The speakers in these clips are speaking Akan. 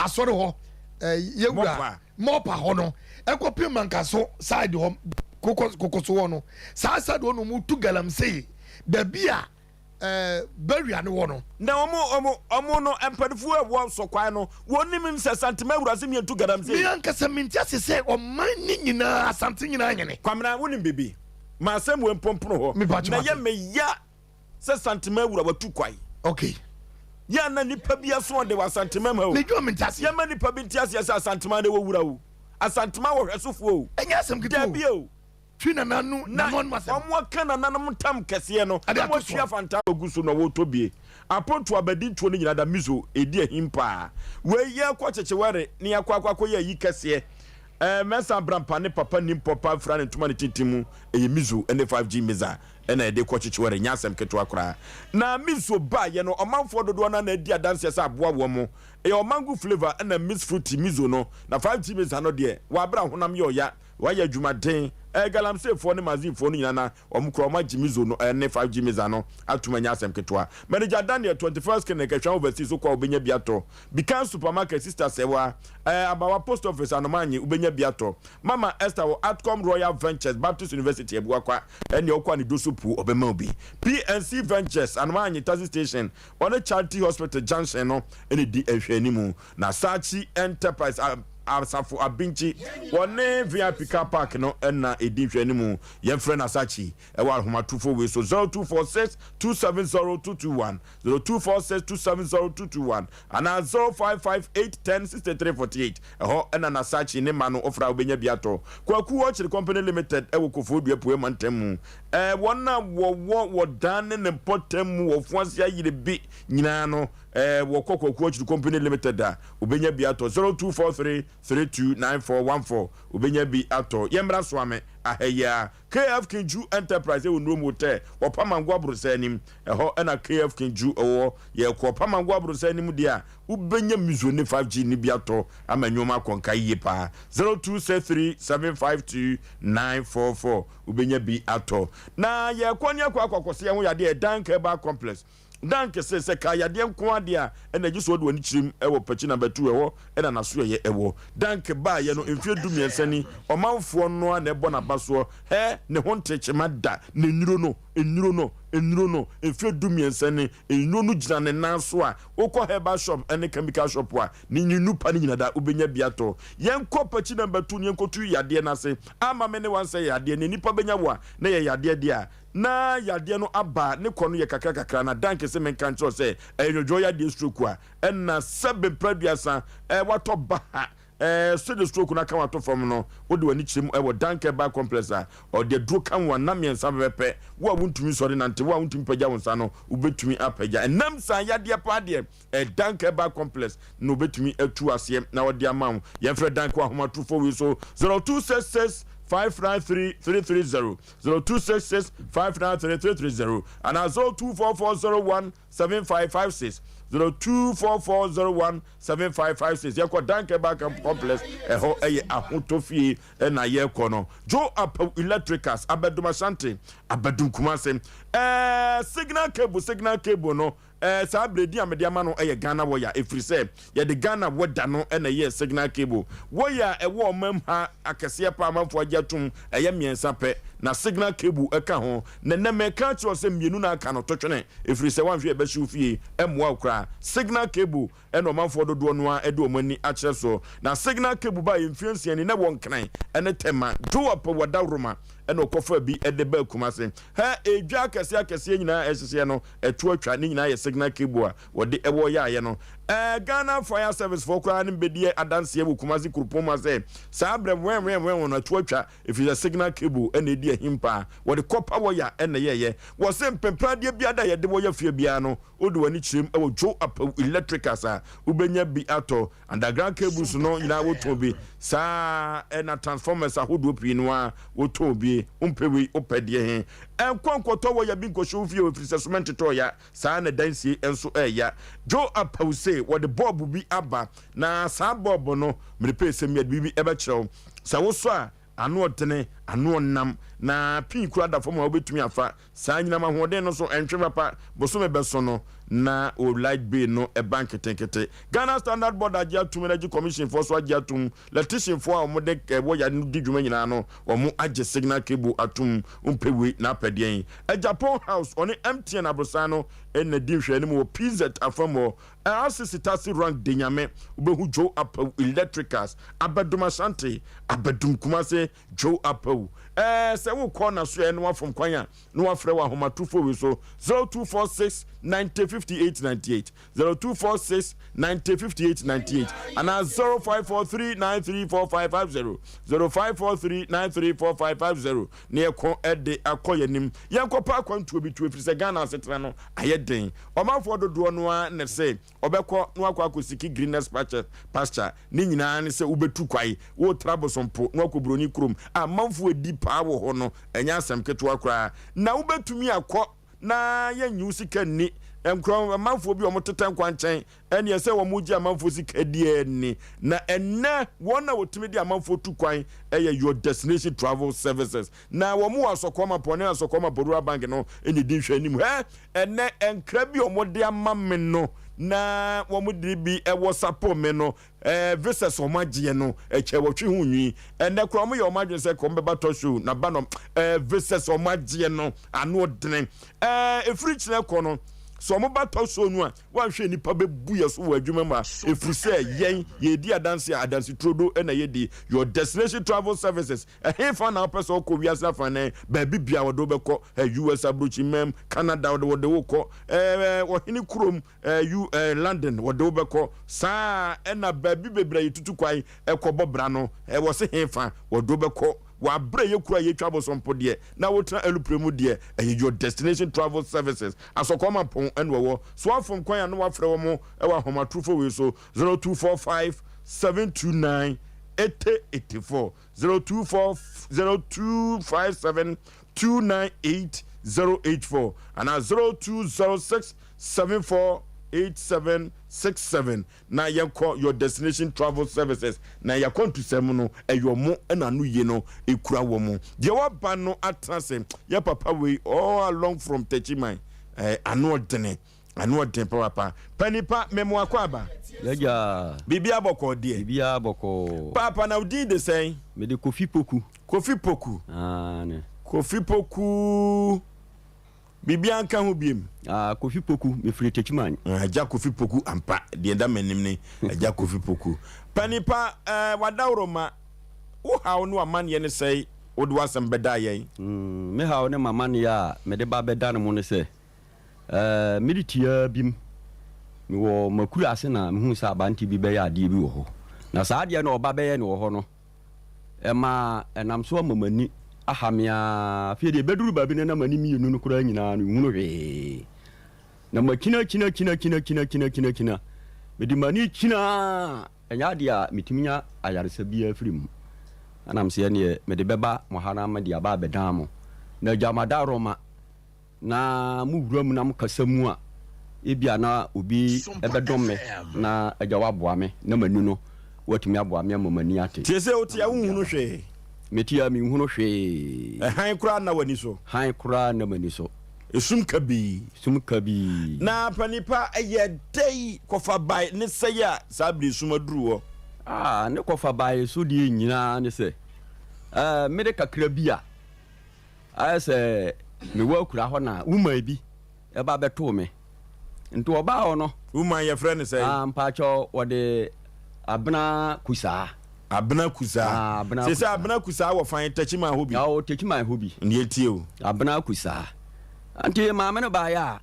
Asɔre hɔ yɛwura mɔpa hɔ no ɛkɔpem Mankaso side hɔ, Kokoso hɔ no, saa side hɔ no mu tu galamsey baabi a bawia no wɔ no. Na ɔmo no mpanimfoɔ a ɛwɔ sɔkwan no wɔn nim sɛ Santema awura se mientu galamsey. Mi ankasa mi nti ase sɛ ɔman ne nyinaa, Asante nyinaa nyene. Kwamina, wonim bibi ma asɛm wɔ mpɔmpono hɔ na yɛ me ya sɛ Santema awura watu kwae. Yɛ na nipa bi aso ɔde wɔ Asantema ma o. Medwa mi nti ase. Yɛ ma nipa bi nti aseɛ sɛ Asantema de wɔ wura o, Asantema wɔ hwɛsofoɔ o. Ɛnyɛ asɛm ketewa o. Dabi o. Twi nananu na nanu anum asɛm. Wɔn aka nananom ntam kɛseɛ no ɛde na ato wɔatwi soɔ. Afanta agu so na wɔretɔ bie aponto abadi ntuo no nyinaa da miso ɛdi ahim paa. Wei yɛrekɔ kyekyewɛre ne yɛakɔ akɔyɛ ayi kɛseɛ. Mɛnsa Abrampa ne papa nim pɔpa mfira ne ntoma ne tintim mu. Ɛyɛ miso ne 5G misa ɛna yɛde kɔ kyekyewɛre, nyɛ asɛm ketewa koraa. Na miso baeɛ no, ɔmanfoɔ dodoɔ no ara na adi adanseɛ sɛ aboa wɔn mo. Ɛyɛ ɔmango flavour ɛna mix fruity miso no. Na 5G misa no deɛ, wɔ abere a honam yɛ ɔya, wɔayɛ adwumaden. Galamseyfoɔ ne Mazinfoɔ no nyinaa na wɔn koraa wɔn agye miso no ne 5G misa no atom, ɛnyɛ asɛm ketewa. Manager Daniel, 21st Clinic, Ahwea Overseas, wokɔ a wobɛnya bi atɔ. Bikan Supermarket, Sister Sɛwa, Abawa Post Office, Anomaanye, wobɛnya bi atɔ. Mama Esther wɔ Atcom Royal Ventures, Baptist University, Abuakwa, ɛnneɛ wokɔ a ne do so puo, ɔbɛma wo bi. PNC Ventures, Anomaanye Taxi Station, ɔne Charity Hospital Junction no na ɛdi nhwɛanimu. Na Sachi Enterprise, Asafo Abinkyi, wɔne VIP Car Park no na ɛdi nhwɛanimu. Yɛmfrɛ no Asachi ɛwɔ ahomatorofoɔ wei so, 0246 270 221, 0246 270 221 anaa 0558 10 63 48. Ɛhɔ ɛna Nasachi ne ma no ofra, wobɛnya bi atɔ. Kwaku Ɔkyere Company Limited ɛwɔ Kofoɔ Dua Pue mantam mu. Wɔn a wɔwɔ wɔ dan ne ne mpɔtam mu wɔ Foase ayere bi nyinaa no, wɔkɔ Kwaku Ɔkyere Company Limited a, wobɛnya bi atɔ. 0243 32 9414, wobɛnya bi atɔ. Yɛmmra Soame ahɛyia KF Kinju Enterprise ɛwɔ Nuom Hotel wɔ Pamango Abrosɛ anim. Ɛhɔ ɛna KF Kinju ɛwɔ. Yɛkɔ Pamango Abrosɛ anim deɛ a, wobɛnya miso ne 5G ne bi atɔ ama nneɛma akɔnka yie paa. 0263 752 944, wobɛnya bi atɔ. Na yɛkɔ ne akɔkɔsɛ yɛn ho yadeɛ Dank Herbal Complex. Dank sɛ kaa yadeɛ nko adeɛ a ɛna gye so ɔde w'ani kyerɛm ɛwɔ Pakyi Number 2, ɛhɔ ɛna n'aso ɛyɛ ɛwɔ. Dank baayɛ no mfeɛ 13 ni, ɔmanfoɔ no a na ɛbɔ n'aba soɔ hɛ ne ho ntekyema da ne nnuro no, nnuro no, nnuro no. Mfeɛ 13 ni, nnuro no gyina ne nan so a wokɔ herbal shop ɛne chemical shop a ne nnupa no nyina da wobɛnya bi atɔ. Yɛnkɔ Pakyi Number 2 ne yɛnkɔtu yadeɛ no ase ama me ne wansɛ yadeɛ ne nipa bɛnya wo a na yɛ yadeɛ deɛ a na yadeɛ no aba ne kɔ no yɛ kakra kakra. Na Dank sɛ menka nkyerɛ sɛ ɛyɛ nwodwoɔ yadeɛ, stroke a ɛna sɛbe mpɛ 30 watɔ ba ha sɛde stroke no aka wato fam no, wode w'ani kyerɛ mu ɛwɔ Dank Herbal Complex a ɔde aduro ka ho a na mmiɛnsa pɛpɛpɛ. Wo a wontumi sɔre nante, wo a wontumi pagya wo nsa no, wobɛtumi apagya ɛnam saa yadeɛ paa deɛ. Dank Herbal Complex na wobɛtumi atu aseɛ na wɔde ama wo. Yɛmfrɛ Dank wɔ ahomatorofo wei so, 0266 593 330, 0266 593 330 anaa 0244 01 7556, 0244 01 7556. Yɛkɔ Dank Herbal Complex, ɛhɔ ɛyɛ ahotɔ fie ɛna yɛkɔ no. Joe Apaw Electricals, Abɛdom Ashanti, Abɛdom Kumase. Signal cable, signal cable no, saa beredi a mede ama no ɛyɛ Ghana wɔya, ɛfiri sɛ yɛde Ghana wɔda no ɛna ɛyɛ signal cable. Wɔyɛ a ɛwɔ ɔmam ha akɛseɛ pa amanfoɔ agye atom ɛyɛ mmiɛnsa pɛ na signal cable ɛka ho. Na nnɛ mɛka kyerɛ sɛ mmienu no aka no totwene, ɛfiri sɛ woanhwɛ yɛbɛhyew fie, ɛmmoa wo koraa. Signal cable ɛna ɔmanfoɔ dodoɔ no a ɛde wɔn ani akyerɛ soɔ. Na signal cable ba yɛ mfeɛ 6 ni na wɔ Nkran ɛne Tɛma. Joe Apɛ wɔda Roma ɛna ɔkɔfa bi ɛde ba Kumase hɛ. Edwa akɛseɛ akɛseɛ nyinaa ɛhyehyɛ no ɛto atwa ne nyinaa yɛ signal cable a wɔde ɛwɔ yɛayɛ no. Ghana Fire Service foɔ koraa ne mbɛdi adanseɛ wɔ Kumase kuropɔn mu asɛ saa berɛ wɛnwɛnwɛn no ɛto atwa, ɛfiri sɛ signal cable ɛna ɛdi ahim paa. Wɔde copper wɔya ɛna yɛyɛ. Wɔsɛ mpɛmpɛadeɛ biara da yɛde wɔyɛ fie biara no, wode w'ani kyerɛm ɛwɔ Joe Apaw Electricals a, wobɛnya bi atɔ. Underground cables no nyinaa wotɔn bi saa, ɛna transformers ahodoɔ pii no a wotɔn bi. Wompɛ wei, wopɛ deɛ he, ɛnkɔ nkɔtɔ wɔ ya bi nkɔhyɛ wo fie, ɛfiri sɛ cement tɔ ya saa na dansie nso ɛɛya. Joe Apaw se wɔde bulb bi aba, na saa bulb no merepɛ sɛ mmiade biribi ɛbɛkyerɛ wo sɛ wosɔ a ano ɔdene. Ano ɔnam, na pii koraa da fam a wobɛtumi afa. Saa anyinam ahoɔden no so ɛntwe papa. Bosome bɛso no na o light bill no ɛba nketenkete. Ghana Standard Board agye atum, Energy Commission foɔ nso agye atum, Electrician foɔ a wɔde ɛwɔ ya no di dwuma nyinaa no wɔn agye signal cable atum. Wompɛ wei na apɛ deɛn? Agyapong House ɔne MTN aborosan no na di nhwɛanim wɔ PZ afam hɔ. RCC Taxi Rank Denyame, wobɛhu Joe Apawu Electricals, Abɛdom Ashanti, Abɛdom Kumase, Joe Apawu. Ɛɛ sɛ wokɔ n'asoɛeɛ na woafom kwan a, na woafrɛ wɔ ahomatorofo wei so, 0246 90 58 98, 0246 90 58 98, anaa 0543 93 4550, 0543 93 4550, na yɛkɔ de akɔ yɛn anim. Yɛnkɔpɛ akwantuo bi to, ɛfiri sɛ Ghana asetena no ayɛ den. Ɔmanfoɔ dodoɔ no ara na sɛ ɔbɛkɔ na wakɔ akɔsiki greenest pasture, ne nyinaa ne sɛ wobɛtu kwae, woretra Bosompo na wakɔ Buroni kurom a amanfoɔ adi paa wɔ hɔ no, ɛnyɛ asɛm ketewa koraa. Na wobɛtumi akɔ na yɛnnye wo sika nni. Nkorɔ amanfoɔ bi a wɔtetɛ nkwankyɛn ɛneɛ sɛ wɔgye amanfoɔ sika di ɛnni. Na ɛnnɛ wɔn a wɔtumi de amanfoɔ tu kwan yɛ Your Destination Travel Services. Na wɔn wɔ Asɔkɔɔ Mapɔ ne Asɔkɔɔ Mapɔ Rural Bank no na ɛdi nhwɛanim. Hɛ! Ɛnnɛ nkra bi a wɔde ama me no na wɔde bi wɔ sapo me no, eh, visas a wɔagyeɛ no, ɛkyɛ wɔtwe ho nwi. Ɛnnɛ koraa wɔyɛ wɔn adwene sɛ kɔm bɛba tɔ show na ba no, eh, visas a wɔagyeɛ no, ano dene. Eh, ɛfiri kyerɛ kɔ no, sɛ wɔba tɔ show no a, wɔanhwɛ nnipa bɛbu yɛ so wɔ adwuma mu a, ɛfiri sɛ yɛn, yɛredi adanse a, adanse turodo na yɛdi. Your Destination Travel Services, Ɛhefa na wopɛ sɛ wokɔ wiase afanan? Baabi biara wɔde wo bɛkɔ. Ɛ, US aburokyiman, Canada wɔde wɔde wo kɔ. Ɛ, ɔhene kurom, ɛ, U, ɛ, London wɔde wo bɛkɔ. Saa ara na baabi bebree a yɛtutu kwan kɔbɔ bra no, ɛ, wɔse hefa wɔde wo bɛkɔ. Wɔ aberɛ a ɛyɛ kuro a yɛtwa abosompo deɛ, na wotena alupre mu deɛ, ɛyɛ Your Destination Travel Services, Asɔkɔɔmapɔn na ɛwɔ. So woafom kwan a na woafrɛ wɔn wɔ ahomatorofo wei so, 0245 729 8084. 024 0257 298 084 anaa 0206 74 8767 na yɛnkɔ Your Destination Travel Services na yɛakwantusɛm no ɛyɛ ɔmo na ano yie no ekura wɔn deɛ waba no atena ase yɛ papa wei all along from Techiman eh, ano ɔdene Ano ɔden papaapa. Panipa, me mo akwaaba. Yagya. Biribiara bɔkɔɔ deɛ. Biribiara bɔkɔɔ. Paapa, na wo din de sɛn? Me de Kofi Poku. Kofi Poku. Aane. Kofi Poku. Biribiara nka ho biem? Ah, Kofi Poku, me firi Techiman. Ah, Agya Kofi Poku ampa, deɛ ɛda m'anim ne Agya Kofi Poku. Panipa, eh, w'adaworoma, wo haw ne w'amanneɛ ne sɛe wode w'asɛm bɛdaa yɛn? Mm, me haw ne m'amanneɛ a mede ba bɛdane mo ne sɛ, Mmere tiaa bi mu, mewɔ m'akuraase na mehuu sɛ aberante bi bɛyɛ adeɛ bi wɔ hɔ. Na saa adeɛ no a ɔba bɛyɛ no wɔ hɔ no, ɛmaa ɛnam so ama m'ani aha me ara. Afei deɛ ɛbɛduru baabi no na m'ani mmienu no koraa nyinaa no, nhunu hwee. Na makyinakyinakyinakyinakyinakyina. Mede m'ani kyina ara. Ɛnyɛ adeɛ a metumi nya ayaresa biara firi mu. Ɛna mese ɛnneɛ mede bɛba mo ha na mede aba abɛdan mo. Na agya m'adaworoma. Na mo wura mu na mo kasa mu a, ebia na obi bɛdom me na Agya waboa me na m'ani no, watumi aboa me ama m'ani ate. Tie sɛ wote a wonhunu hwee. Mete a menhunu hwee. Hann koraa nna w'ani so. Hann koraa nna m'ani so. Esum kabii. Sum kabii. Na panipa ɛyɛ dɛn kɔfa bae ne sɛe a saa bere sum aduru hɔ? Ah, ne kɔfa bae so deɛ nyinaa ne sɛ, eh, mede kakra bi a. Ayɛ sɛ mewɔ akura hɔ na woman bi ba bɛtoo me. Nti ɔbaa hɔ no. Woman yɛfrɛ no sɛn? Ah, mpakyɛw wɔde Abena Kusaa. Abena Kusaa. Ah, Abena Sese Kusaa. Abena Kusaa wɔ fan Techiman hɔ bi. Ɔwɔ Techiman hɔ bi. Ndeɛ tie o. Abena Kusaa. Nti maame no baeɛ a.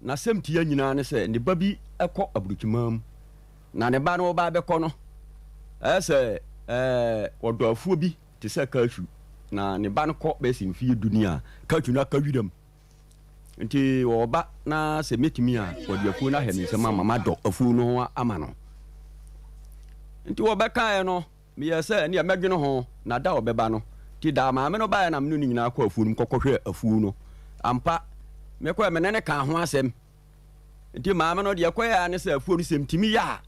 N'asɛm tia nyinaa ne sɛ ne ba bi kɔ aburokyiman mu, na ne ba no ɔba abɛkɔ no, ɛyɛ sɛ ɔdɔ afuo bi te sɛ cashew, na ne ba no kɔ bɛyɛ sɛ mfeɛ du ni a, cashew no aka wiram. Nti ɔba na sɛ mɛtumi a, wɔde afuo no ahɛ me nsam ama madɔ afuo no ho ama no. Nti wɔbɛkaeɛ no, Meyɛɛ sɛ ɛnneɛ mɛdwene ho, na da a ɔbɛba no. Nti da a maame no baeɛ na me ne no nyinaa kɔɔ afuo no mu kɔkɔhwɛɛ afuo no. Ampa, mekɔɛ me ne no kaa ho asɛm. Nti maame no deɛ ɛkɔeɛ ara ne sɛ afuo no sɛ metumi yɛ a,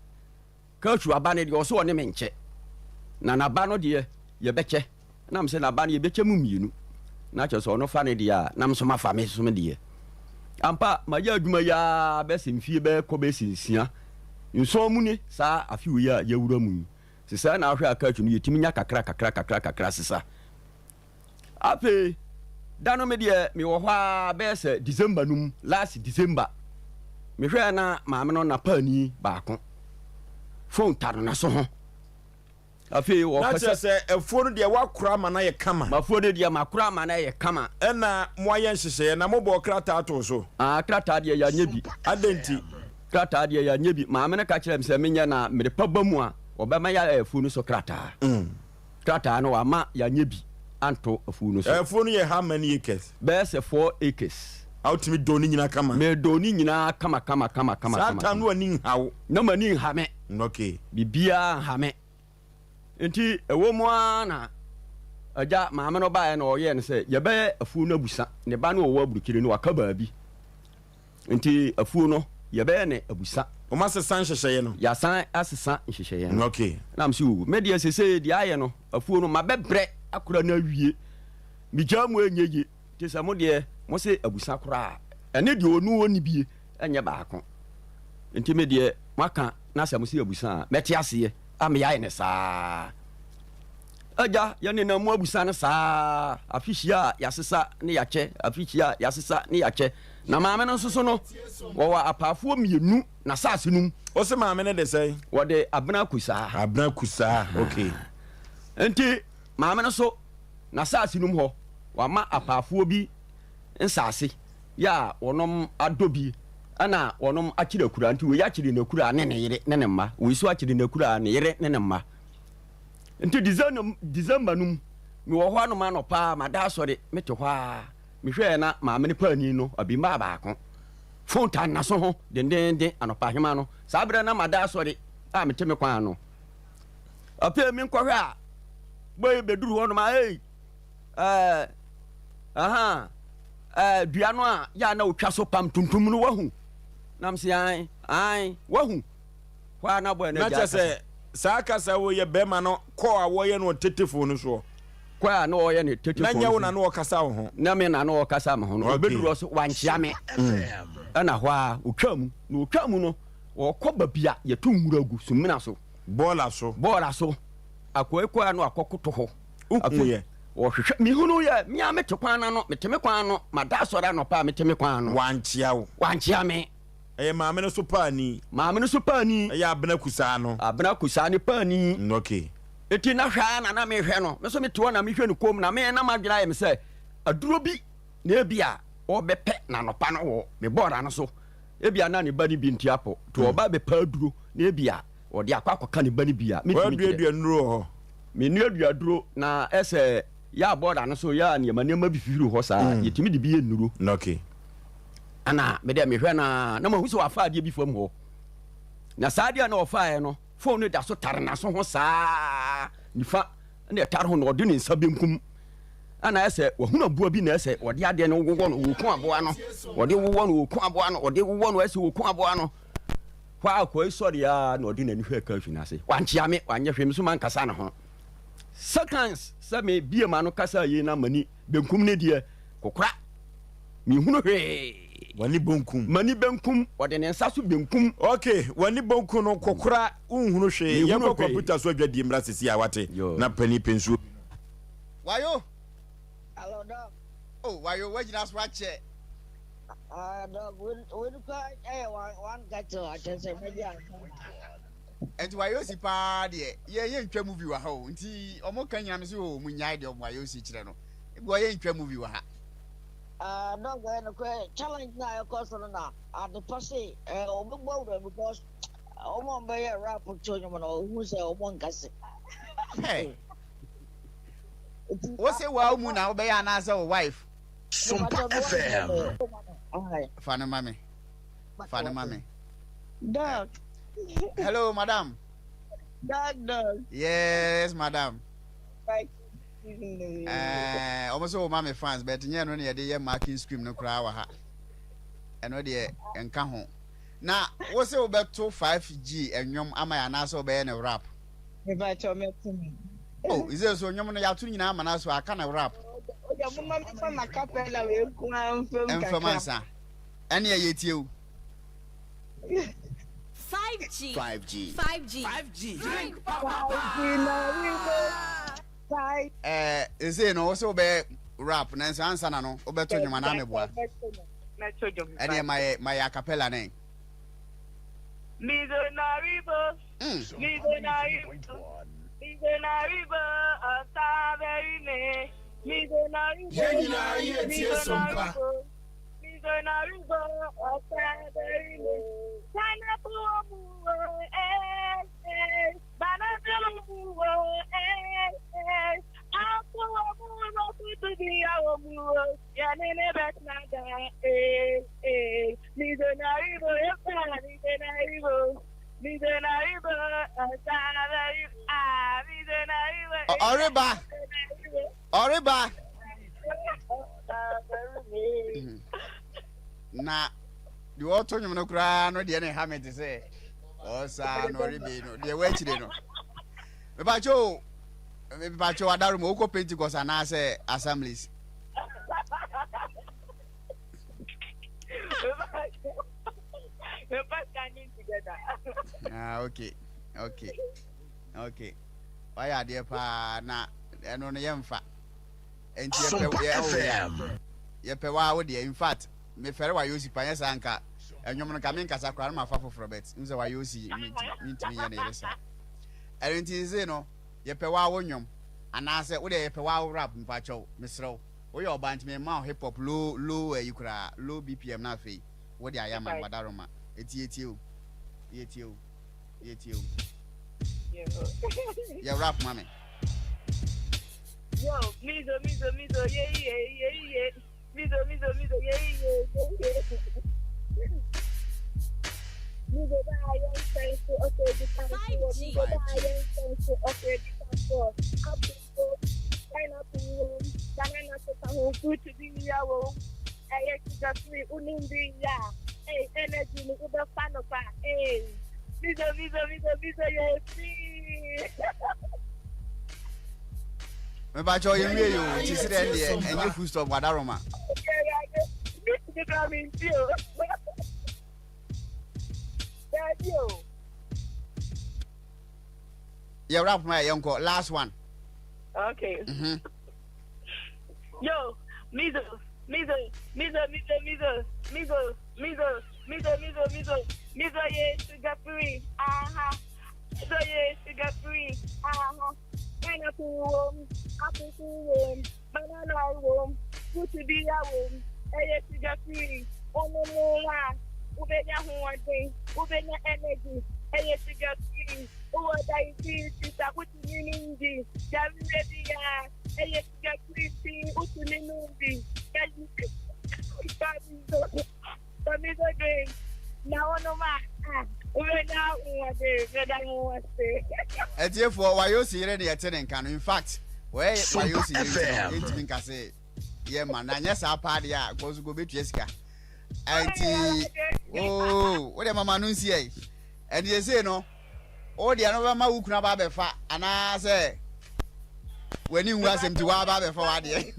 cashew aba no deɛ ɔse ɔne me nkyɛ, na n'aba no deɛ yɛbɛkyɛ. Na mese n'aba no yɛbɛkyɛ mu mmienu. Na kyerɛ sɛ ɔno fa ne deɛ a, na me nso mafa me nso me deɛ. Ampa, mayɛ adwuma yi ara bɛsɛ mfie bɛkɔ bɛsɛ nsia, nson mu ne saa afe wei a yɛawura mu yi. Sesɛɛ na ahwɛ a kaa akyi no yɛtumi nya kakra kakra kakra kakra sesa. Afei da no me deɛ mewɔ hɔ ara bɛyɛ sɛ December no mu, last December, mehwɛɛ na maame no na paani baako phone tare n'aso ho. Afei Na wɔpɛ kyerɛ sɛ. sɛ afuo no deɛ woakora ama no ayɛ kama. M'afuo no deɛ makora ama no ayɛ kama. Ɛna moayɛ nhyehyɛeɛ na mobɔɔ krataa too so. Ah, krataa deɛ yɛanyɛ bi. Adɛn nti? Krataa deɛ yɛanyɛ bi. Maame no ka kyerɛɛ me sɛ menyɛ na mede pa ba mu a, wɔbɛma yɛayɛ afuo no so krataa. Krataa no wɔamma yɛanyɛ bi anto afuo no so. Afuo no yɛ how many acres? Bɛyɛ sɛ 4 acres. A wotumi dɔɔ ne nyinaa kama? Medɔɔ ne nyinaa kama kama kama kama Saa kama time kama. no w'ani nha wo? Na m'ani nha me. Okay. Biribiara nha me. Nti ɛwɔ mu ara na agya maame no baeɛ na ɔyɛɛ no sɛ yɛbɛyɛ afuo no abusa. Ne ba no ɔwɔ aburukyire no waka baabi. Nti afuo no yɛbɛyɛ no abusa. Wɔn asesa nhyehyɛeɛ no? Yɛasan asesa nhyehyɛeɛ no. Okay. Na mese o, me deɛ sesei deɛ ayɛ no afuo no mabɛbrɛ akora no awie. Megyaa mu ɛnyɛ yie. Nti sɛ mo deɛ mose abusa koraa a, ɛne deɛ ɔno ɔnni bie nyɛ baako. Nti me deɛ moaka na sɛ mose abusa a, mɛte aseɛ ama yɛayɛ no saa. Agya, yɛnenam mu abusa no saa, afe hyia a yɛasesa ne yɛakyɛ, afe hyia a yɛasesa ne yɛakyɛ. Na maame no nso so no, wɔwɔ apaafoɔ mmienu n'asase no mu. Wose maame no de sɛn? Wɔde Abena Kusaa. Abena Kusaa, okay. Nti maame no so n'asase no mu hɔ, wama apaafoɔ bi nsase yɛ a wɔnom adɔ bi ɛna wɔnom akyere akura nti wei akyere n'akura ne ne yere ne ne mma, wei nso akyere n'akura ne yere ne ne mma. Nti December no mu mewɔ hɔ anom anɔpa a mada asɔre mete hɔ a mehwɛɛ na maame no paani no abimaa baako fon ta n'aso ho dendenden anɔpa hema no saa berɛ na mada asɔre a mete me kwan ano afei menkɔhwɛ a bɔyi bɛduru hɔ nom a ei ɛɛ aha ɛɛ dua no a yɛ a na otwa so pam tuntum no wahu nam se an an wahu hɔ a na bɔyɛ no Na agya kyerɛ akasa. sɛ saa kasa wei yɛ bɛrima no kɔ a wɔyɛ no tetefo no soɔ. Kɔ a na ɔyɛ no Na tetefo nyɛ no wo so. na na ɔkasa wo ho. Na me na na ɔkasa me ho no. Okay. Ɔbɛduru hɔ so wankyea me. Ɛna hɔ a ɔtwaa mu. Na ɔtwaa mu no ɔkɔ baabi a yɛto nwura gu sumina so. Bɔɔla so. Bɔɔla so. Akoa yi kɔɛ a na wakɔkoto hɔ. Wohuiɛ? Ɔhwehwɛ, mehunuiɛ, me ara mete kwan no ano, mete me kwan ano, mada asɔre anɔpa a mete me kwan ano. Wankyea wo? Wankyea me. Ɛyɛ maame no so paani? Maame no so paani. Ɛyɛ Abena Kusaa no? Abena Kusaa ne paani. Mm, okay. Enti na hwɛ ara na na mehwɛ no, me nso mete hɔ na mehwɛ no komm, na me na m'adwene ayɛ me sɛ aduro bi na ebia ɔrebɛpɛ no anɔpa no wɔ me bɔɔla no so, ebia na ne ba no bi nti apɔ, nti ɔreba abɛpɛ aduro na ebia Ɔde akɔ akɔka ne ba no bi a, mentumi nkyerɛ. Woaduadua nnuro wɔ hɔ? Mennuadua aduro, na ɛsɛ yɛ a bɔɔda no so yɛ a nneɛma nneɛma bi fifiri hɔ saa, yɛtumi de bi yɛ nnuro. Okay. Ɛna me deɛ mehwɛ no a, na mahu sɛ wafa adeɛ bi fam hɔ. Na saa adeɛ a na ɔfaeɛ no, fon no da so tare n'aso ho saa, nifa na ɛtare ho na ɔde ne nsa benkum. Ɛna ɛsɛ wahunu aboa bi na ɛsɛ ɔde adeɛ no wowɔ no, ɔku aboa no, ɔde wowɔ no, ɔku aboa no, ɔde wowɔ no, ɛsɛ ɔku aboa no. Hɔ ara akoa yi sɔree ara na ɔde n'ani hwɛɛ Curfew no ase. Wankyea me, wanyɛ hwee, me nso mankasa ne ho. Seconds sɛ mebue m'ano kasaa yei na m'ani benkum no deɛ, kokora, menhunu hwee. W'ani bonkum? M'ani benkum, ɔde ne nsa so benkum. Ok, w'ani bonkum no, kokora, wonhunu hwee. Menhunu Yɛnkɔ hwee. kɔmputa so adwadie mmra seesei a, wate? Yoo. Na panin pɛ nsuo bi nom. Wayo. Hello, Doc. Oh, wayo, wagyina so akyɛ. Ah, dog, we we kura ɛyɛ one one kettle akyɛ sɛ mɛgye ansa. Nti wayosi paa deɛ yɛ yɛ ntwa movie wɔ ha o nti ɔmo ka nyina me sɛ o mo nyae deɛ ɔmo wayosi kyerɛ no ebi wɔ yɛ ntwa movie wɔ ha. Ah, dog, ɛyɛ nokorɛ challenge na ɛkɔ so no na adepa se ɛɛ ɔbɛbɔ awura because ɔmo a ɔbɛyɛ rap to nnwom no ohun sɛ ɔmo nkase. Hey. Wo se wa mu na wobɛyɛ anaasɛ wo wife? Sompa FM. Fa no ma me. Fa no ma me. Dog. Hello, madam. Dog, dog. Yes, madam. Right. Eh, ɔmo sɛ wɔma me fans, but nyɛ no na yɛde yɛ marking scheme no koraa wɔ ha. Ɛno deɛ nka ho. Na wo sɛ wobɛto 5G ɛnwom ama yɛ anaasɛ wobɛyɛ no rap? Mepakyɛ mɛto no. Oh, isɛ so nnwom no yɛato no nyinaa ama no aso aka na rap. Oja mo ma mefa ma capella wei nko ara mfam kakra. Mfam ansa. Ɛne ɛyɛ tie o. 5G. 5G. 5G. 5G. Drink papa. Five. Ɛɛ, ɛsei no wo sɛ wobɛyɛ rap nanso ansa na no wobɛto nnwom anaa meboa? Mɛto dwom. Ɛneɛ ma yɛ ma yɛ acapella nɛ. Mizonaribo, Mizonaribo, Mizonaribo, Ọ̀tàbẹ̀rìmẹ̀, Mizonaribo, Yɛn nyinaa yɛtie Sompa. Mizonaribo, Ọ̀tàbẹ̀rìmẹ̀, Pineapple omuwo, eh, eh, banana omuwo, eh, eh, apple omuwo, kutu biya omuwo, yanene betnada, eh, eh, Mizonaribo, eh, Mizonaribo. Mizonaribo, Ọ̀tàbẹ̀rìmẹ̀, ah, Mizonaribo, eh, Ɔreba, ɔreba. Ọ̀tàbẹ̀rìmẹ̀. Na deɛ ɔto nnwom no koraa no deɛ ne ha me te sɛ ɔsaa no ɔrebe no deɛ wɔakyire no. Mepakyɛ o, mepakyɛ o Adaroma wokɔ Pentecost anaasɛ Assemblies? We're both standing together. Ah, okay, okay, okay. Wayɛ adeɛ paa na ɛno no yɛmfa. Nti yɛpɛ Sompa yɛ oh yeah. FM. Yɛpɛ waa wo deɛ in fact mefɛre wayɛ osi pa nyɛ saa nka ɛnwom no nka menkasa koraa no mafa foforɔ bet n sɛ wayɛ osi mentumi nyɛ ne yere saa. Ɛno nti sese no yɛpɛ waa wo nnwom anaasɛ wo deɛ yɛpɛ waa wo rap mpakyɛw mesrɛ wo woyɛ ɔbaa nti mema wo hip hop low low ayi koraa low BPM na afei wo de ayɛ ama no wadaroma eti yɛtie o yɛtie o yɛtie o yɛ rap ma me. Yo, mizo, mizo, mizo, yeah, yeah, yeah, yeah. Mizo, mizo, mizo, yeah, yeah, yeah, yeah. Mizo, ba, young friends, okay, the time for. Mizo, ba, young friends, okay, the time for. Apple, pineapple, banana, so fruit to be yawo. Hey, sugar free, unimbi, yeah. Hey, energy, ni uber fanopa, hey. Mizo, mizo, mizo, mizo, yeah, free. Mepakyɛw yɛnwie yi o nti sɛ deɛ ɛnyɛ full stop wadaroma. Yɛ rap ma yɛ yɛnkɔ last one. Okay. Yo, mizo, mizo, mizo, mizo, mizo, mizo, mizo, mizo, mizo, mizo, mizo, yeah, sugar free, aha. Mizo, yeah, sugar free, aha. Pineapple wom, apple wom, banana wom, fruit be a wom, eh, sugar free, ono mo ubenya hoɔden, ubenya energy, ɛyɛ sugar free, wowɔ diabetes a wotumi nom bi, yareɛ bi a ɛyɛ sugar free ti wotumi nom bi, Famizo drink, na wɔnom a, ah, wobɛnya ahoɔden, wobɛnya ahoɔden. Atiefoɔ wayɛ osi yere ne yɛte ne nka no in fact wɔyɛ wayɛ Sompa osi yere nti no FM. yɛntumi nka sɛ yɛ ma na nyɛ saa paa deɛ a kɔ so kɔ bɛtua sika ɛnti oo wo deɛ mama no nsi ɛ ɛnti sesei no wo deɛ no bɛma wo kunu aba abɛfa anaasɛ w'ani nwu asɛm nti woaba abɛfa w'adeɛ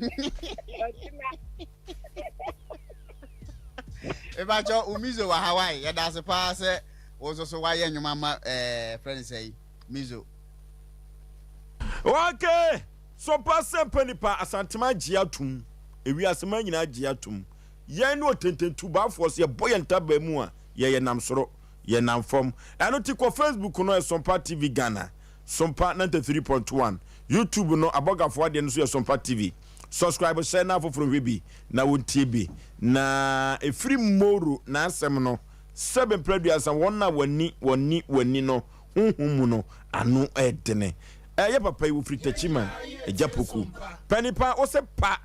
mepakyɛ wo mizo wɔ Hawaii yɛda ase paa sɛ wo nso so woayɛ nnwuma ma ɛɛ frɛ no sɛ mizo. Okay! Sopa sɛ mpa nipa Asantema agye atom Ewiase man nyinaa agye atom Yɛn ne otententubaafoɔ so yɛbɔ yɛn ntabaa mu a yɛyɛ nam soro yɛ nam fam Ɛno nti kɔ Facebook no Sompa TV Ghana Sompa 93.1 YouTube no abɔgafoɔ adeɛ no nso yɛ Sompa TV Subscribe hyɛ na afoforo nhwɛ bi na wɔntie bi Na ɛfiri Moro n'asɛm no sɛbe mprɛ aduasa wɔn a wɔani wɔani wɔani no honhom mu no ano ɛdene. Ɛyɛ papa yi wofiri Techiman, Agya Poku. Pɛ nipa wose pa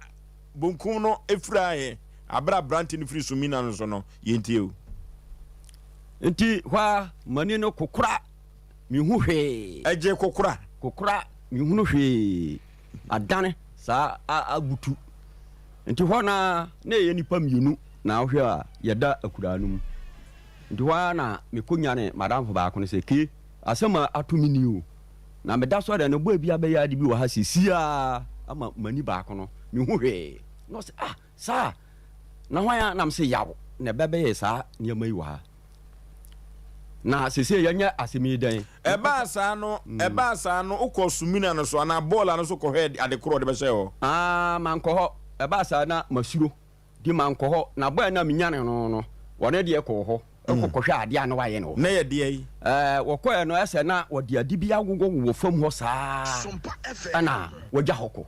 bonkum no firi ahe abere aberante no firi Sumina no so no yɛntie o. Nti hɔ ara m'ani no kokora, menhu hwee. Ɛgye kokora. Kokora, menhunu hwee. Adane saa abutu. Nti hɔ no ara na ɛyɛ nnipa mmienu na wohwɛ a yɛda akuraa no mu. Nti hɔ ara na mekɔnyanee m'adamfo baako no sɛ, Kee, asɛm a ato me ni o. Na meda so ara no, boy bi abɛyɛ ade bi wɔ ha seesei ara ama m'ani baako no, menhu hwee. Na ɔse, ah, saa? Na hwan a? Na mese, Yaw na ɛbɛbɛyɛɛ saa nneɛma yi wɔ ha. Na seesei yɛnyɛ asɛm yi dɛn? Ɛbaa saa no, ɛbaa saa no, wokɔɔ sumina no so anaa bɔɔla no so kɔhwɛɛ ade korɔ a ɔde bɛhyɛɛ hɔ? Ah, mankɔ hɔ. Ɛbaa saa na masuro. Nti mankɔ hɔ. Na bɔɛ no a menyanee no no, ɔno deɛ kɔɔ hɔ kɔ kɔhwɛɛ adeɛ a na wayɛ no hɔ. Na ɛyɛ deɛn? Ɛɛ, wɔkɔɛ no, ɛsɛ na wɔde ade bi awowɔwowɔ fam hɔ saa ɛna wɔagya hɔ kɔ.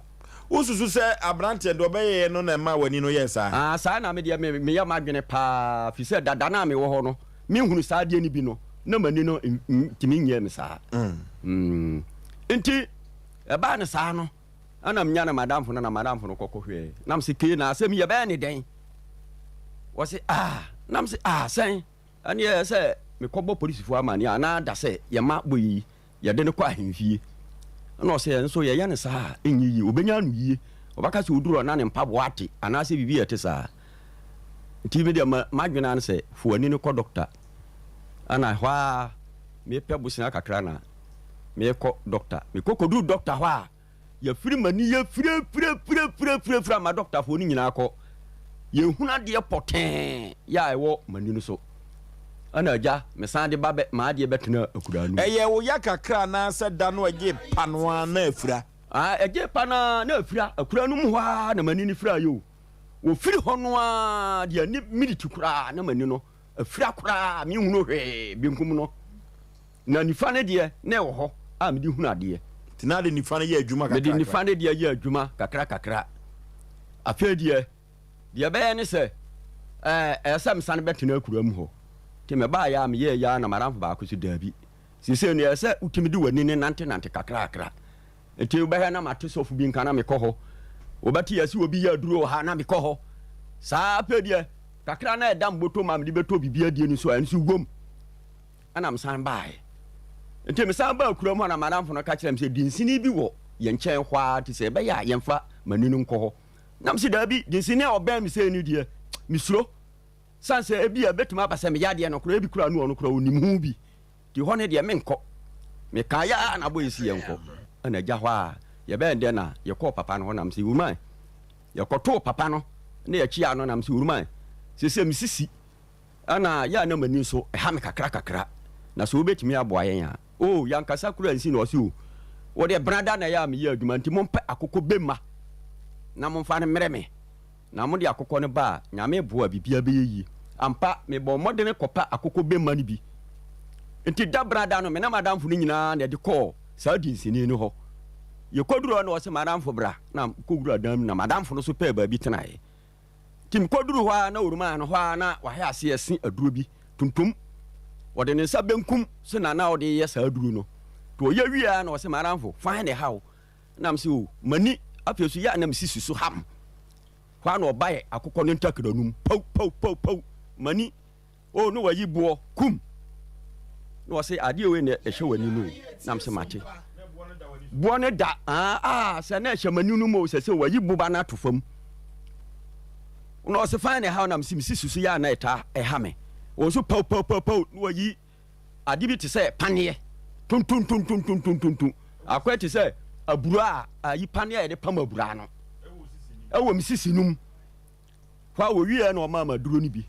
Wosusu sɛ aberanteɛ deɛ ɔbɛyɛeɛ no na ɛmaa w'ani no yɛɛ saa? Aa, saa na me deɛ me, meyɛ m'adwene paa, firi sɛ dada no a mewɔ hɔ no, menhunu saa adeɛ no bi no, na m'ani no ntumi nyɛɛ me saa. Mm. Nti, ɛbaa no saa no, Ɛna menya ne madamfo no na madamfo no kɔkɔ hwɛɛ na mese kee na asɛm yi yɛbɛyɛ ne dɛn? Wɔse ah na mese ah sɛn? Ɛneɛ sɛ mekɔbɔ polisifoɔ amaneɛ anaa da sɛ yɛma bɔ yi yɛde no kɔ ahemfie. Ɛna ɔsɛ yɛn nso yɛyɛ no saa a ɛnyɛ yie, ɔbɛnya ano yie, ɔbɛka sɛ ɔduru hɔ na ne mpaboa ate anaasɛ biribi a ɛte saa. Nti me deɛ m'adwene ara ne sɛ fo w'ani no kɔ dɔkta. Ɛna ɛhɔ ara mepɛ bosea kakra na merekɔ dɔkta. Mekɔ kɔduru dɔkta hɔ a, yɛfiri m'ani yɛ firefirefirefirefire ama dɔktafoɔ no nyinaa kɔ. Yɛhunu adeɛ pɔtee yɛ a ɛwɔ m'ani no so. Ɛna agya, mesan de ba bɛ m'adeɛ bɛtena akuraa no mu. Ɛyɛɛ wo ya kakra anaasɛ da no ɛgyee pa no ara na afira? Ah, ɛgyee pa no ara na afira. Akuraa no mu hɔ ara na m'ani no firaeɛ o. Wɔfiri hɔ no ara deɛ ne miniti koraa na m'ani no afira koraa, menhunu hwee benkum no. Na nifa no deɛ, na ɛwɔ hɔ a mede hunu adeɛ. Nti na ade nifa no yɛ adwuma Mede kakrakra? nifa no deɛ yɛ adwuma kakrakakra. Afei deɛ, deɛ ɛbɛyɛ ne sɛ, ɛɛ, ɛyɛ sɛ mesane bɛtena akuraa mu hɔ. Nti mebaeɛ a meyɛɛ yi ara na m'adamfo baako se, Daabi, seesei no ɛyɛ sɛ wotumi de w'ani no nantenante kakrakra. Nti wobɛhwɛ na mate sɔfo bi nka na mekɔ hɔ. Wobɛte yɛse obi yɛ aduro wɔ ha na mekɔ hɔ. Saa afei deɛ, kakra na ɛda me bɔtɔ mu a mede bɛtɔ biribi adie no nso a, ɛno nso wom. Ɛna mesan baeɛ. Nti mesan baa kurom hɔ na m'adamfo no ka kyerɛɛ me sɛ dinsini bi wɔ yɛn nkyɛn hɔ ara nti sɛ ɛbɛyɛ a yɛmfa m'ani no nkɔ hɔ. Na mese daabi, dinsini a ɔbɛn me sei no deɛ mesuro. Sane sɛ ebia ɛbɛtumi aba sɛ meyɛ adeɛ no koraa ebi koraa no ɔno koraa ɔnim ho bi. Nti hɔ no deɛ menkɔ. Mekaeɛ ara na abɔ yɛsi yɛnkɔ. Ɛna agya hɔ a yɛbɛyɛ dɛn na yɛkɔɔ papa no hɔ na mese Wuruman. Yɛkɔtoo papa no na yɛkyeaa no na mese Wuruman, seesei mesisi Ɛna yɛ a na m'ani nso ɛha me kakra kakra, na sɛ wobɛtumi aboa yɛn a. Oh, yɛankasa koraa nsi na ɔse oh, wo deɛ benada na ɛyɛ a meyɛ adwuma nti mompɛ akokɔ bemma na momfa no mmerɛ me, na mode akokɔ no ba a, Nyame boa a biribiara bɛyɛ yie. Ampa, mebɔɔ mmɔdene kɔpɛ akokɔ bemma no bi. Nti da benada no, me ne m'adamfo no nyinaa na yɛde kɔɔ saa dinsini no hɔ. Yɛkɔduruu hɔ na ɔse, M'adamfo bra, na mekɔwuraa dan mu na m'adamfo no nso pɛɛ baabi tenaeɛ. Nti mekɔduruu hɔ ara na ɔrumaa no hɔ ara na wahɛ aseɛ rese aduro bi tuntum. Ɔde ne nsa benkum so na na ɔde reyɛ saa aduro no. Nti ɔyɛ wieɛ ara na ɔse, M'adamfo, fan na ɛha wo? Na mese, O, m'ani, afei nso yɛ a na mesi susu ham. Hɔ ara na ɔbaeɛ akokɔ no ntakra no mu, pau, pau, pau, pau, m'ani. Oh ne wayi boɔ kum na ɔse adeɛ wei na ɛhyɛ w'ani no na mese mate boɔ no da ah, ah sɛ na ɛhyɛ m'ani no mu sɛ sɛ wayi boba no ato fam na ɔse fan na ɛha na mese mesi susu yɛ a na ɛtaa ɛha me wɔn so pau pau pau pau na wayi ade bi te sɛ paneɛ tuntuntuntuntuntuntu akɔɛ te sɛ abura a ayi paneɛ a yɛde pam abura no ɛwɔ me sisi no mu Hɔ a wɔwieɛ na ɔmaa me aduro no bi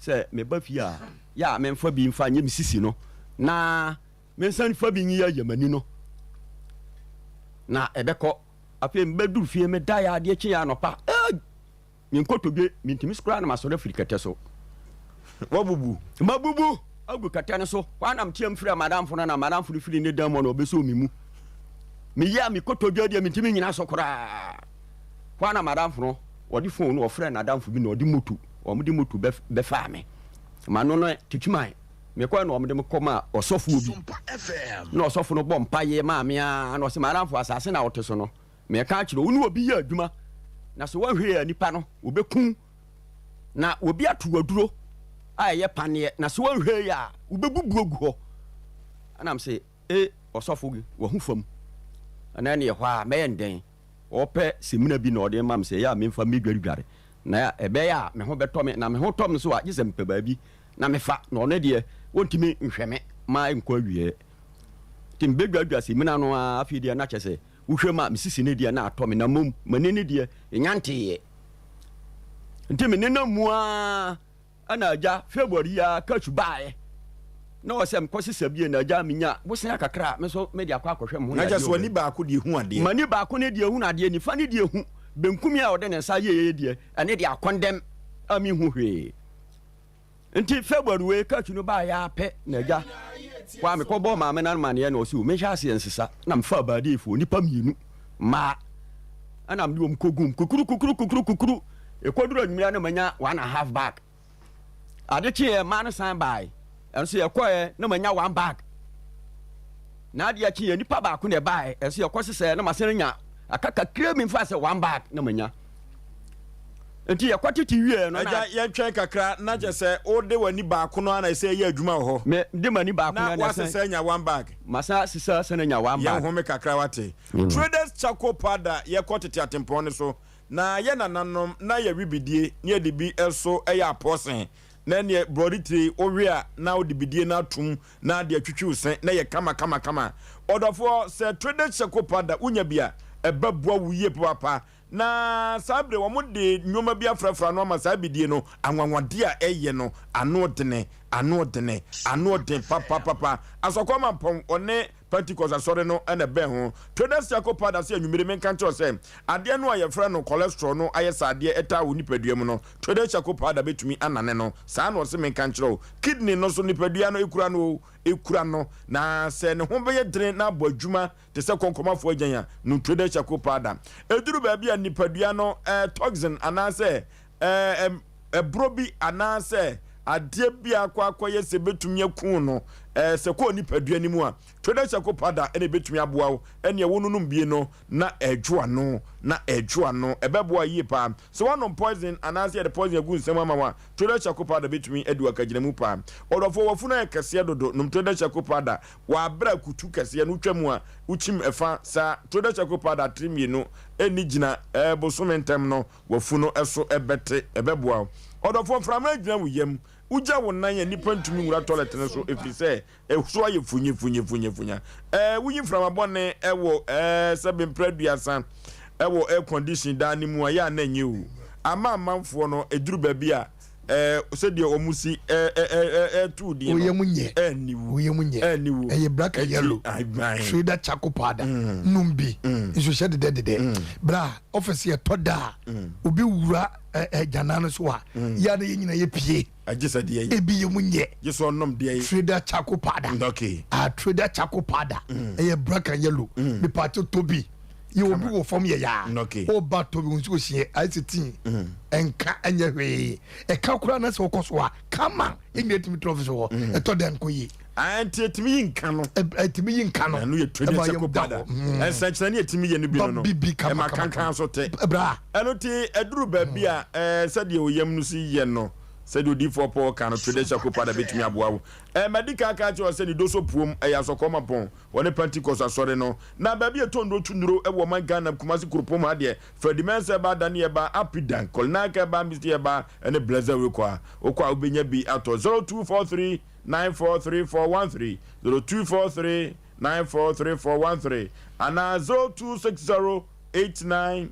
sɛ meba fie a, yɛ a memfa bi mfa nyɛ me sisi no na mensan fa bi nyeyɛ m'ani no na ɛbɛkɔ. Afei mebɛduru fie medaeɛ adeɛ kyeeɛ anɔpa, ei! Me nkotodwe mentumi koraa na masɔre afiri kɛtɛ so. Wabubu. Mabubu agu kɛtɛ no so. Hɔ a na meteam frɛɛ m'adamfo no na m'adamfo no firi ne dan mu na ɔbɛsɔɔ me mu. Meyɛ a me kotodwe deɛ mentumi nnyina so koraa. Hɔ a na m'adamfo no Ɔde fon no ɔfrɛɛ n'adamfo bi na ɔde moto, wɔde moto bɛfaa me. M'ano no twitwimae. Mekɔe na wɔde me kɔmaa ɔsɔfoɔ bi. Na ɔsɔfo no bɔ mpaeɛ maa me ara na ɔse, m'adamfo, asase no a wote so no, mereka akyerɛ wo, wo ne obi yɛ adwuma, na sɛ woanhwɛ a nipa no, wɔbɛku wo. Na obi ato wo aduro a ɛyɛ paneɛ, na sɛ woanhwɛ a, wobɛbubu agu hɔ. Ɛna mese, E, ɔsɔfo, wahu fam. Ɛna ɛneɛ hɔ a, mɛyɛ no dɛn? Ɔrepɛ samina bi na ɔde rema me sɛ ɛyɛ a memfa mmedwaredware, na ɛbɛyɛ a me ho bɛtɔ me, na me ho tɔ me nso a, gye sɛ mepɛ baabi na mefa, na ɔno deɛ, ɔntumi nhwɛ me ma ɛnkɔ awieɛ. Nti mebɛdwadwa samina no ara, afei deɛ na kyerɛ sɛ wohwɛ mu a me sisi no deɛ na atɔ me na mmom m'ani no deɛ ɛnya nteeɛ. Nti me nenam mu ara ɛna agya February yi ara cash baeɛ na ɔsɛ mekɔ sesa bie na agya menya bosea kakra a me nso mede akɔ akɔhwɛ me ho Na kyerɛ yadeɛ sɛ wɔ w'ani baabi. baako deɛ hu adeɛ. M'ani baako no deɛ ehunu adeɛ, nifa no deɛ ehu, benkum yi a ɔde ne nsa yɛeɛ deɛ ɛne deɛ akɔndɛm a menhu hwee. Nti February wei catch no baeɛ ara pɛ na agya kɔ a mekɔbɔɔ maame no amaneɛ na ɔse o menhyɛ aseɛ nsesa na mefaa baadeefoɔ nnipa mmienu mmaa ɛna mede wɔn kɔgum kukuru kukuru kukuru kukuru ɛkɔduru anwummerɛ na manya one and half bag. Ade kyeeɛ mmaa no san baeɛ ɛnso yɛkɔɛ na manya one bag. Na adeɛ kyeeɛ nipa baako na ɛbaeɛ ɛnso yɛkɔ sesɛɛ na masan anya aka kakra bi mfa sɛ one bag na manya. Nti yɛkɔ tete wieɛ no na. Agya yɛntwɛn kakra na kyerɛ sɛ wode w'ani baako no ara na ɛsɛ ɛyɛ adwuma wɔ hɔ. Me de m'ani baako no Na ara na ɛsɛ. woasesa anya one bag. Masan asesa asan anya one bag. Yɛnhome kakra wate. Traders charcoal powder yɛkɔ tete atempɔn no so na yɛ nananom na yɛwe bidie na yɛde bi nso yɛ apɔɔsen na ɛneɛ borɔde tire wowe a na wode bidie no atom na ade atwitwi wo se na ɛyɛ kama kama kama. Ɔdɔfoɔ sɛ traders charcoal powder wonya bi a ɛbɛboa wo yie papaapa Na saa bere wɔde nneɛma bi afrafra ano ama saa bidie no, anwanwadeɛ a ɛyɛ no, ano dene, ano dene, ano den papapapa. Asɔkɔ Amampɔn, ɔne Pentecost Asɔre no na ɛbɛn ho. Traders Charcoal Powder sɛ anwummere menka nkyerɛ wo sɛ, adeɛ no a yɛfrɛ no cholesterol no ayɛ sɛ adeɛ ɛtaa wo nipadua mu no, Traders Charcoal Powder bɛtumi anane no. Saa na ɔse menka nkyerɛ wo. Kidney no nso, nipadua no, ɛkura no o, ɛkura no. Na sɛ ne ho bɛyɛ dene na abɔ adwuma te sɛ kɔnkɔmafo agyan a no traded charcoal powder. Eduru baabi a nipadua no eh, toxin anaasɛ eh, ɛborɔ bi anaasɛ adeɛ bi akɔ akɔyɛ sɛ ebetumi aku no eh, sɛ kɔɔ nipadua no mu a, traded charcoal powder ɛna ebetumi aboa wo ɛne ɛwo nonom bie no na ɛdwo ano na ɛdwo ano ɛbɛboa yie paa. Sɛ woanom poison anaasɛ yɛde poison agu nsam ama wo a, traded charcoal powder betumi adi wo akagyinamu paa. Ɔdɔfoɔ, w'afunu ayɛ kɛseɛ dodo, nom traded charcoal powder. Wɔ aber a kutu kɛseɛ no twa mu a, wokyim ɛfa saa Trodɛ Charcoal Powder atere mmienu ɛnni gyina bosome ntɛm no, w'afu no so bɛte. Ɛbɛboa wo. Ɔdɔfoɔ, mframa agyina wo yam. Wogya wo nan a, nnipa ntumi nwura tɔlɛt no so ɛfiri sɛ ɛso ayɛ funyifunyifunyifunya. Woyi mframa bɔne wɔ sɛbe mprɛ aduasa wɔ air condition dan no mu a, ɛyɛ a na ɛnyɛ o. Ama amanfoɔ no, ɛduru baabi a, ɛɛ sɛdeɛ wɔn si ɛɛ ɛɛ ɛɛto din no Oyɛ mu nyɛ. ɛniwu Oyɛ mu nyɛ. ɛniwu Ɛyɛ black and ɛti yellow. aban Trader charcoal powder. Nom bi. Nsuhyɛ dedɛ dedɛ. Bra office yɛ tɔ da a obi wura ɛ ɛ gyanan no so a yɛ a na yɛn nyinaa yɛ pie. Agye sɛ deɛ yi Ebi yɛ mu nyɛ. gye sɛ ɔnom deɛ yi Trader charcoal powder. Okay. Ah trader charcoal powder. Ɛyɛ black and yellow. Mepatwo tɔ bi. Yɛ obi wɔ fam yɛ yaa. Okay. Ɔba tɔ bi nso osia ayɛ sɛ tii. Ɛnka ɛnyɛ hwee. Ɛka koraa na sɛ ɔkɔ so a kama ɛnyɛ ɛtumi trɔfi so hɔ. Ɛtɔ dɛ nkɔ yie. Nti ɛtumi yi nka no. Ɛtumi yi nka no. Ɛno yɛ trading Ɛma sɛ yɛm ko da pada. hɔ. Nsɛnkyerɛnne ɛtumi yɛ no bi no no. Ba bibi kama Ɛma kama kankan kama. so te. Bra. Ɛno ti ɛduru baabi a ɛɛ sɛdeɛ oyam no si yɛ no sɛdeɛ odiifoɔ Paul ka no trading sɛ ko pada bɛtumi aboa wo. Ɛɛ madi kan aka akyerɛ wo sɛ ne doso puom ɛyɛ asɔkɔɔma pɔn. Wɔne Pentecost Asɔre no. Na baabi a ɛtɔ nnuro tu nnuro wɔ ɔman Ghana Kumasi kuropɔn mu ha deɛ, Freddie Mensah ɛbaa, Danny ɛbaa, Apidan, Kolinak ɛbaa, Misty ɛbaa, ɛne Blessed Wekɔ a wokɔ a wobɛnya bi atɔ. 0243 943413, 0243 943413 anaa 0260 89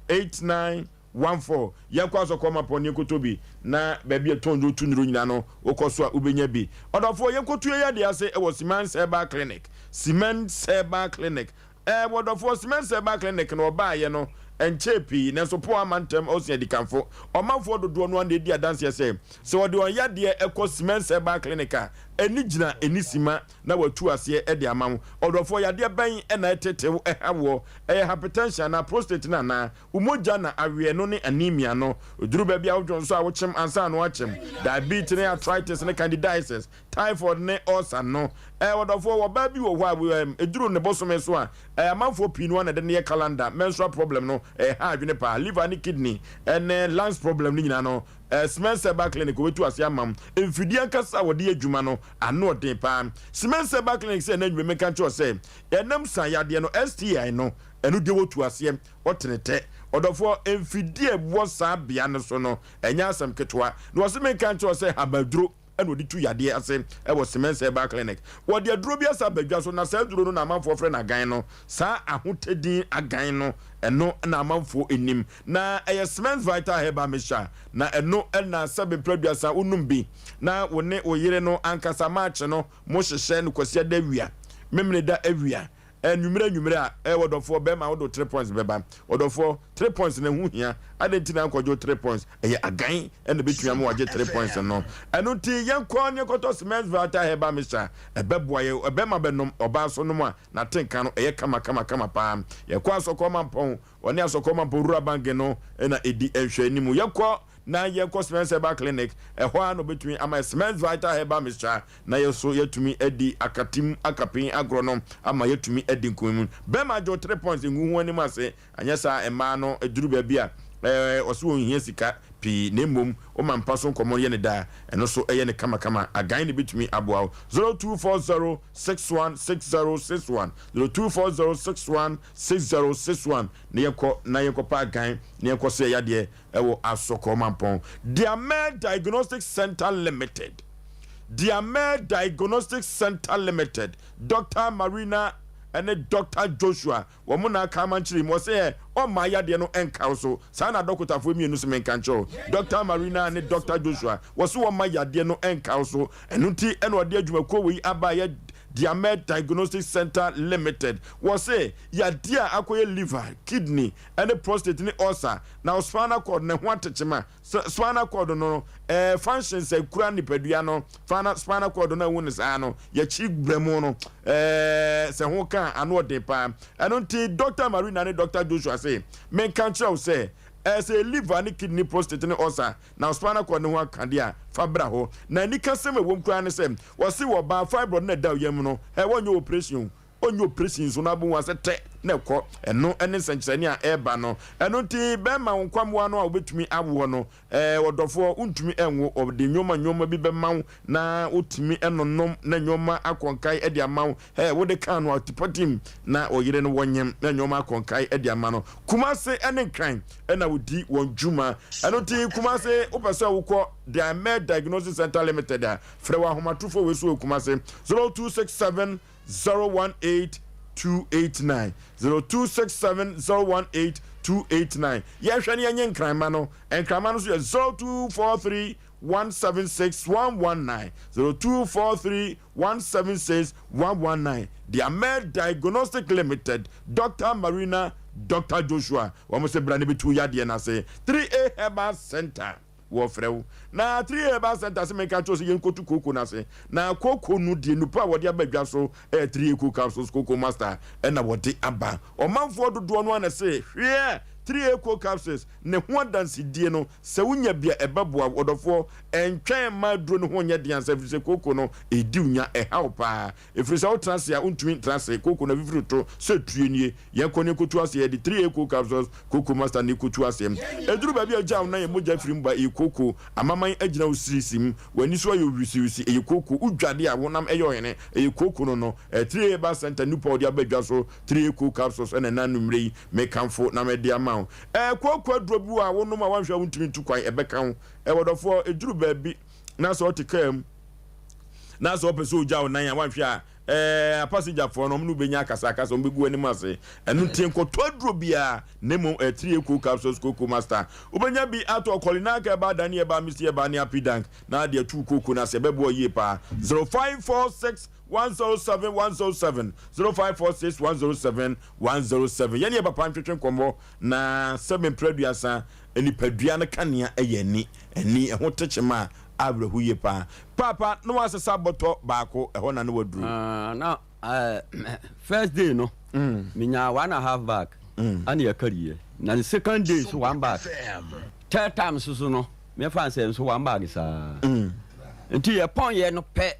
89 14. Yɛnkɔ asɔkɔ mapɔn ne yɛnkɔtɔ bi na baabi a ɛtɔn nnuro tu nnuro nyinaa no wokɔ so a wobɛnya bi. Ɔdɔfoɔ yɛnkɔtu yɛn yadeɛ ase wɔ Simens Herbal Clinic. Simens Herbal Clinic. Ɛɛ wɔdɔfoɔ Simens Herbal Clinic no wɔbaeɛ no ɛnkyɛɛ pii nanso Paul amma ntɛm ɔsua adikanfo. Ɔmanfoɔ dodoɔ no ara na ɛdi adanseɛ sɛ sɛ wɔde wɔn yadeɛ kɔ Simens Herbal Clinic a ɛni gyina ɛni sima na wɔatu aseɛ de ama wo. Ɔdɔfoɔ yadeɛ bɛn na ɛtete wo ɛha woɔ? Ɛyɛ hypertension anaa prostate no anaa? Wo mogya na aweɛ no ne anemia no. Ɛduru baabi a wodwo nso a wokyem ansa na woakyem. Diabetes ne arthritis ne candidiasis, typhoid ne ulcer no. Ɛɛ ɔdɔfoɔ, ɔbaa bi wɔ hɔ a ɛɛ ɛduru ne bosome so a, ɛɛ amanfoɔ pii no ara na ɛde no yɛ calendar. Menstrual problem no, ɛha adwene paa. Liver ne kidney ne lungs problem no nyinaa no, ɛɛ Siemens Herbal Clinic wɔbɛtu aseɛ ama wo. Mfidie ankasa a wɔde yɛ adwuma no, ano ɔden paa. Siemens Herbal Clinic sɛ ɛnnɛ anwummerɛ menka nkyerɛ wo sɛ, ɛnam sa yadeɛ no, STI no, ɛno deɛ wɔtu aseɛ. Ɔtene tɛ. Ɔdɔfoɔ, mfidie a ɛwɔ saa bea no so no, ɛnyɛ asɛm ketewa. Na ɔse menka nkyerɛ wo sɛ habaduro na wɔde tu yadeɛ ase wɔ Semens Herbal Clinic. Wɔde aduro bi asa aba dwa so na saa aduro no na amanfoɔ frɛ no agan no. Saa ahotɛ agan no, ɛno na amanfoɔ nim. Na ɛyɛ Semens Vital Herbal Mixture na ɛno na sɛbe mprɛ aduasa wonom bi na wo ne wo yere no ankasa maakye no mo hyehyɛ no Kwasiada awia, Memeneda awia, Anwumerɛ anwumerɛ a, eh, ɔdɔfoɔ, bɛɛma wode wo tre points bɛba. Ɔdɔfoɔ, tre points no ɛho hia. Adɛn nti na ankɔgye wo tre points? Ɛyɛ agan na ɛbɛtumi ama wagye tre points no. Ɛno nti yɛnkɔ na yɛnkɔtɔ Siemens Vital Herbal Mixture. Ɛbɛboa yɛn. Ɛbɛɛma bɛnom, ɔbaa nso nom a, n'atenka no ɛyɛ kama kama kama paa. Yɛkɔ Asɔkɔɔ Mampɔn, ɔne Asɔkɔɔ Mampɔn Rural Bank no na ɛdi nhwɛanimu. Yɛnkɔ na yɛnkɔ Siemens Herbal Clinic, ɛhɔ ara na ɔbɛtumi ama yɛn Siemens Vital Herbal Mixture. na yɛn nso yɛatumi adi akatim akapen agorɔ no ama yɛatumi adi nkonim. Bɛrima gye wo tre points ngu ho anim ase, anyɛ saa a mmaa no duru baabi a ɛɛ ɔse wɔn hia sika pii na mmom woma mpa so nkɔmmɔ yɛ ne da a ɛno nso ɛyɛ ne kamakama. Agan na ɛbɛtumi aboa wo. 0240 61 60 61 0240 61 60 61 na yɛnkɔ na yɛnkɔpa agan na yɛnkɔ sɛ yadeɛ ɛwɔ Asɔkɔɔ Mampɔn. Diamɛ Diagnostic Center Limited. Diamɛ Diagnostic Centre Limited, Dɔkta Marina ne Dɔkta Joshua, wɔn na aka ama nkyerɛ mu. Wɔse ɛ, ɔmmaa yadeɛ no nka wo so. Saa na adɔkotafoɔ mmienu se menka nkyerɛ wo. Dɔkta Marina ne Dɔkta Joshua, wɔse wɔmma yadeɛ no nka wo so. Ɛno nti na wɔde adwumakuo wei aba a ɛyɛ Diamɛ Diagnostic Centre Limited. Wɔse yadeɛ a akɔyɛ liver, kidney ne prostate ne ulcer na wo spinal cord no ɛho atekyema, Sɛ spinal cord no no ɛɛ functions a ekura nipadua no fana spinal cord no a ehu no saa no yɛkyi brɛmo no ɛɛ sɛ ho ka ano ɔden paa. Ɛno nti Doctor Marina ne Doctor Joshua se menka nkyerɛ wo sɛ ɛɛ sɛ liver ne kidney prostate ne ulcer na spinal cord no ho aka deɛ a fa bra hɔ. Na anikasɛm a ɛwom koraa ne sɛ wɔse wɔ baa fibroid no a ɛda wo yam no ɛɛ wɔnyɛ operation o. Ɔnyɛ opresin nso na abohu ase tɛ na ɛkɔ. Ɛno ne nsɛnkyerɛnne a ɛreba no. Ɛno nti bɛrima wo nkwammoa no a wobɛtumi awoɔ no, ɛɛ ɔdɔfoɔ, wontumi nwo. Ɔde nnoɔma nnoɔma bi bɛma wo na wotumi nonom na nnoɔma akɔ nkae de ama wo. Hɛ, wode kaa no a ɔtipatim na ɔyere no wɔnyem na nnoɔma akɔ nkae de ama no. Kumase ne Nkran na wɔdi wɔn dwuma. Ɛno nti Kumase wopɛ sɛ wokɔ Diamed Diagnosis Centre Limited a, frɛ wɔ ahomatrofoɔ wei so wɔ Kumase 0267 018 289 0267 018 289 Yɛnhwɛ na yɛnye nkranma no. Nkranma no nso yɛ 0243 176 119 0243 176 119 Diamed Diagnostic Limited, Doctor Marina, Doctor Joshua, wɔn se bra na bɛtu yadeɛ no ase. 3A Herbal Center. Wɔfrɛ wo. Na Three Herbal Centre se menka nkyerɛ wo sɛ yɛnkɔtu kooko no ase. Na kooko no deɛ nnupa a wɔde aba dwa so ɛyɛ Three Eco Capsules Cocoa Master ɛna wɔde aba. Ɔmanfoɔ dodoɔ no ara na ɛse hweɛ Three Eco Capsules ne ho adansedie no sɛ wonya bi a ɛbɛboa wo. Ɔdɔfoɔ ɛntwɛn mma aduro no ho nyɛ den ansa ɛfiri sɛ kooko no ɛdi wo nya, ɛha wo paa. Ɛfiri sɛ wotena ase a, wontumi ntra ase. Kooko no afifiri to sɛ tue nie. Yɛnkɔ na yɛnkɔtu aseɛ. Yɛde 3A cocoa capsules, Cocoa Master na ɛkɔtu aseɛ. Ɛduru baabi a gya wo nan yɛ mogya firi mu ba, ɛyɛ kooko. Amaman agyina wo sirisi mu. W'ani so ayɛ wisiwisi, ɛyɛ kooko. Wodwade a, wonam ɛyɛ ɔhene, ɛyɛ kooko no no. 3A Herbal Centre, Nupɔ a wɔde aba dwa so, 3A cocoa capsules ɛna ɛna anwummerɛ yi mekamfo na mede ama wo. Ɛɛ kooko aduro bi wɔ a wonom a woanhwɛ a wontumi ntu kwan, ɛbɛka wo. Ɛwɔ dɔfoɔ, ɛduru baabi na sɛ wote kaa mu, na sɛ ɔpɛ sɛ ogya wo nan a wanhwɛ a ɛɛ apasengyafoɔ no ɔmo ne wobɛnya akasakasa ɔmo bɛgu anim ase. Ɛno nti nkɔtɔ aduro biara na mmom ɛtiri eko capsules koko master wobɛnya bi atɔ kɔlinaka ɛba dani ɛba misi ɛba ne apidank na ade atu koko no ase ɛbɛboa yie paa. 0546 107 107 0546 107 107 Yɛne yɛ papa ntwetwe nkɔmmɔ na sɛ mprɛ aduasa nipadua no kanea yɛ ani ani ɛho tekyema a awerɛho yie paa. Paapa na wasesa bɔtɔ baako ɛhɔ na na waduru. Ah, na eh, first day no mm. menya one and a half bag mm. ana yɛkariɛ na ne second day so one bag third time so so no mefa sɛ nso one bag saa mm. nti yɛpɔnyɛ no pɛ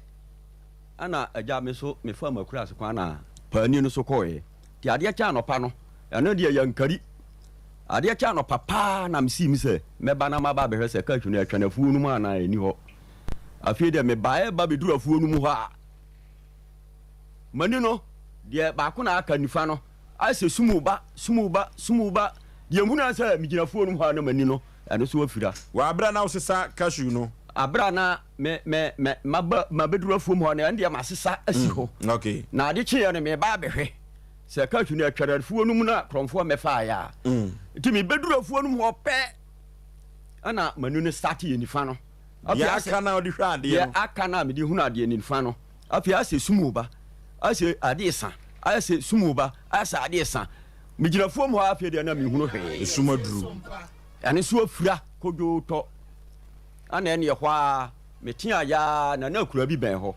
ana agya me so mefa makura ase kwan na paani no so kɔɔɛ nti adeɛ kyɛ anɔpa no ɛno deɛ yɛnkari Adeɛ kyee anɔpa paa na mesii mu sɛ mɛba na maba abɛhwɛ sɛ cashew no ɛtwɛn afuo no mu anaa ɛnni hɔ. Afei deɛ mebaeɛ ba bɛduru afuo no mu hɔ a, m'ani no, deɛ baako na aka nifa no, ayɛ sɛ sum reba, sum reba, sum reba. Deɛ mehunu ara sɛ megyina afuo no mu hɔ a na m'ani no, ɛno nso afira. Wɔ aberɛ a na wosesa cashew no. Aberɛ a na me me me maba mabɛduru afuom hɔ no, ɛno deɛ masesa asi hɔ. Okay. Na ade kyeeɛ no, meba abɛhwɛ sɛ cashew no atware afuo no mu na korɔmfoɔ mmɛfaeɛ a. Nti mebɛduru afuo no mu hɔ pɛ, ɛna m'ani no starte yɛ nifa no. Deɛ aka no a wode hwɛ adeɛ Deɛ no. aka no a mede hunu adeɛ no nifa no. Afei ayɛ sɛ sum reba, ayɛ sɛ ade resa, ayɛ sɛ sum reba, ayɛ sɛ ade resa. Megyina afuom hɔ ara afei deɛ na menhunu hwee. Esum aduru. Ɛno nso afira kodwoo tɔ. Ɛna ɛne ɛhɔ ara meteaa yɛ ara na na akuraa bi bɛn hɔ.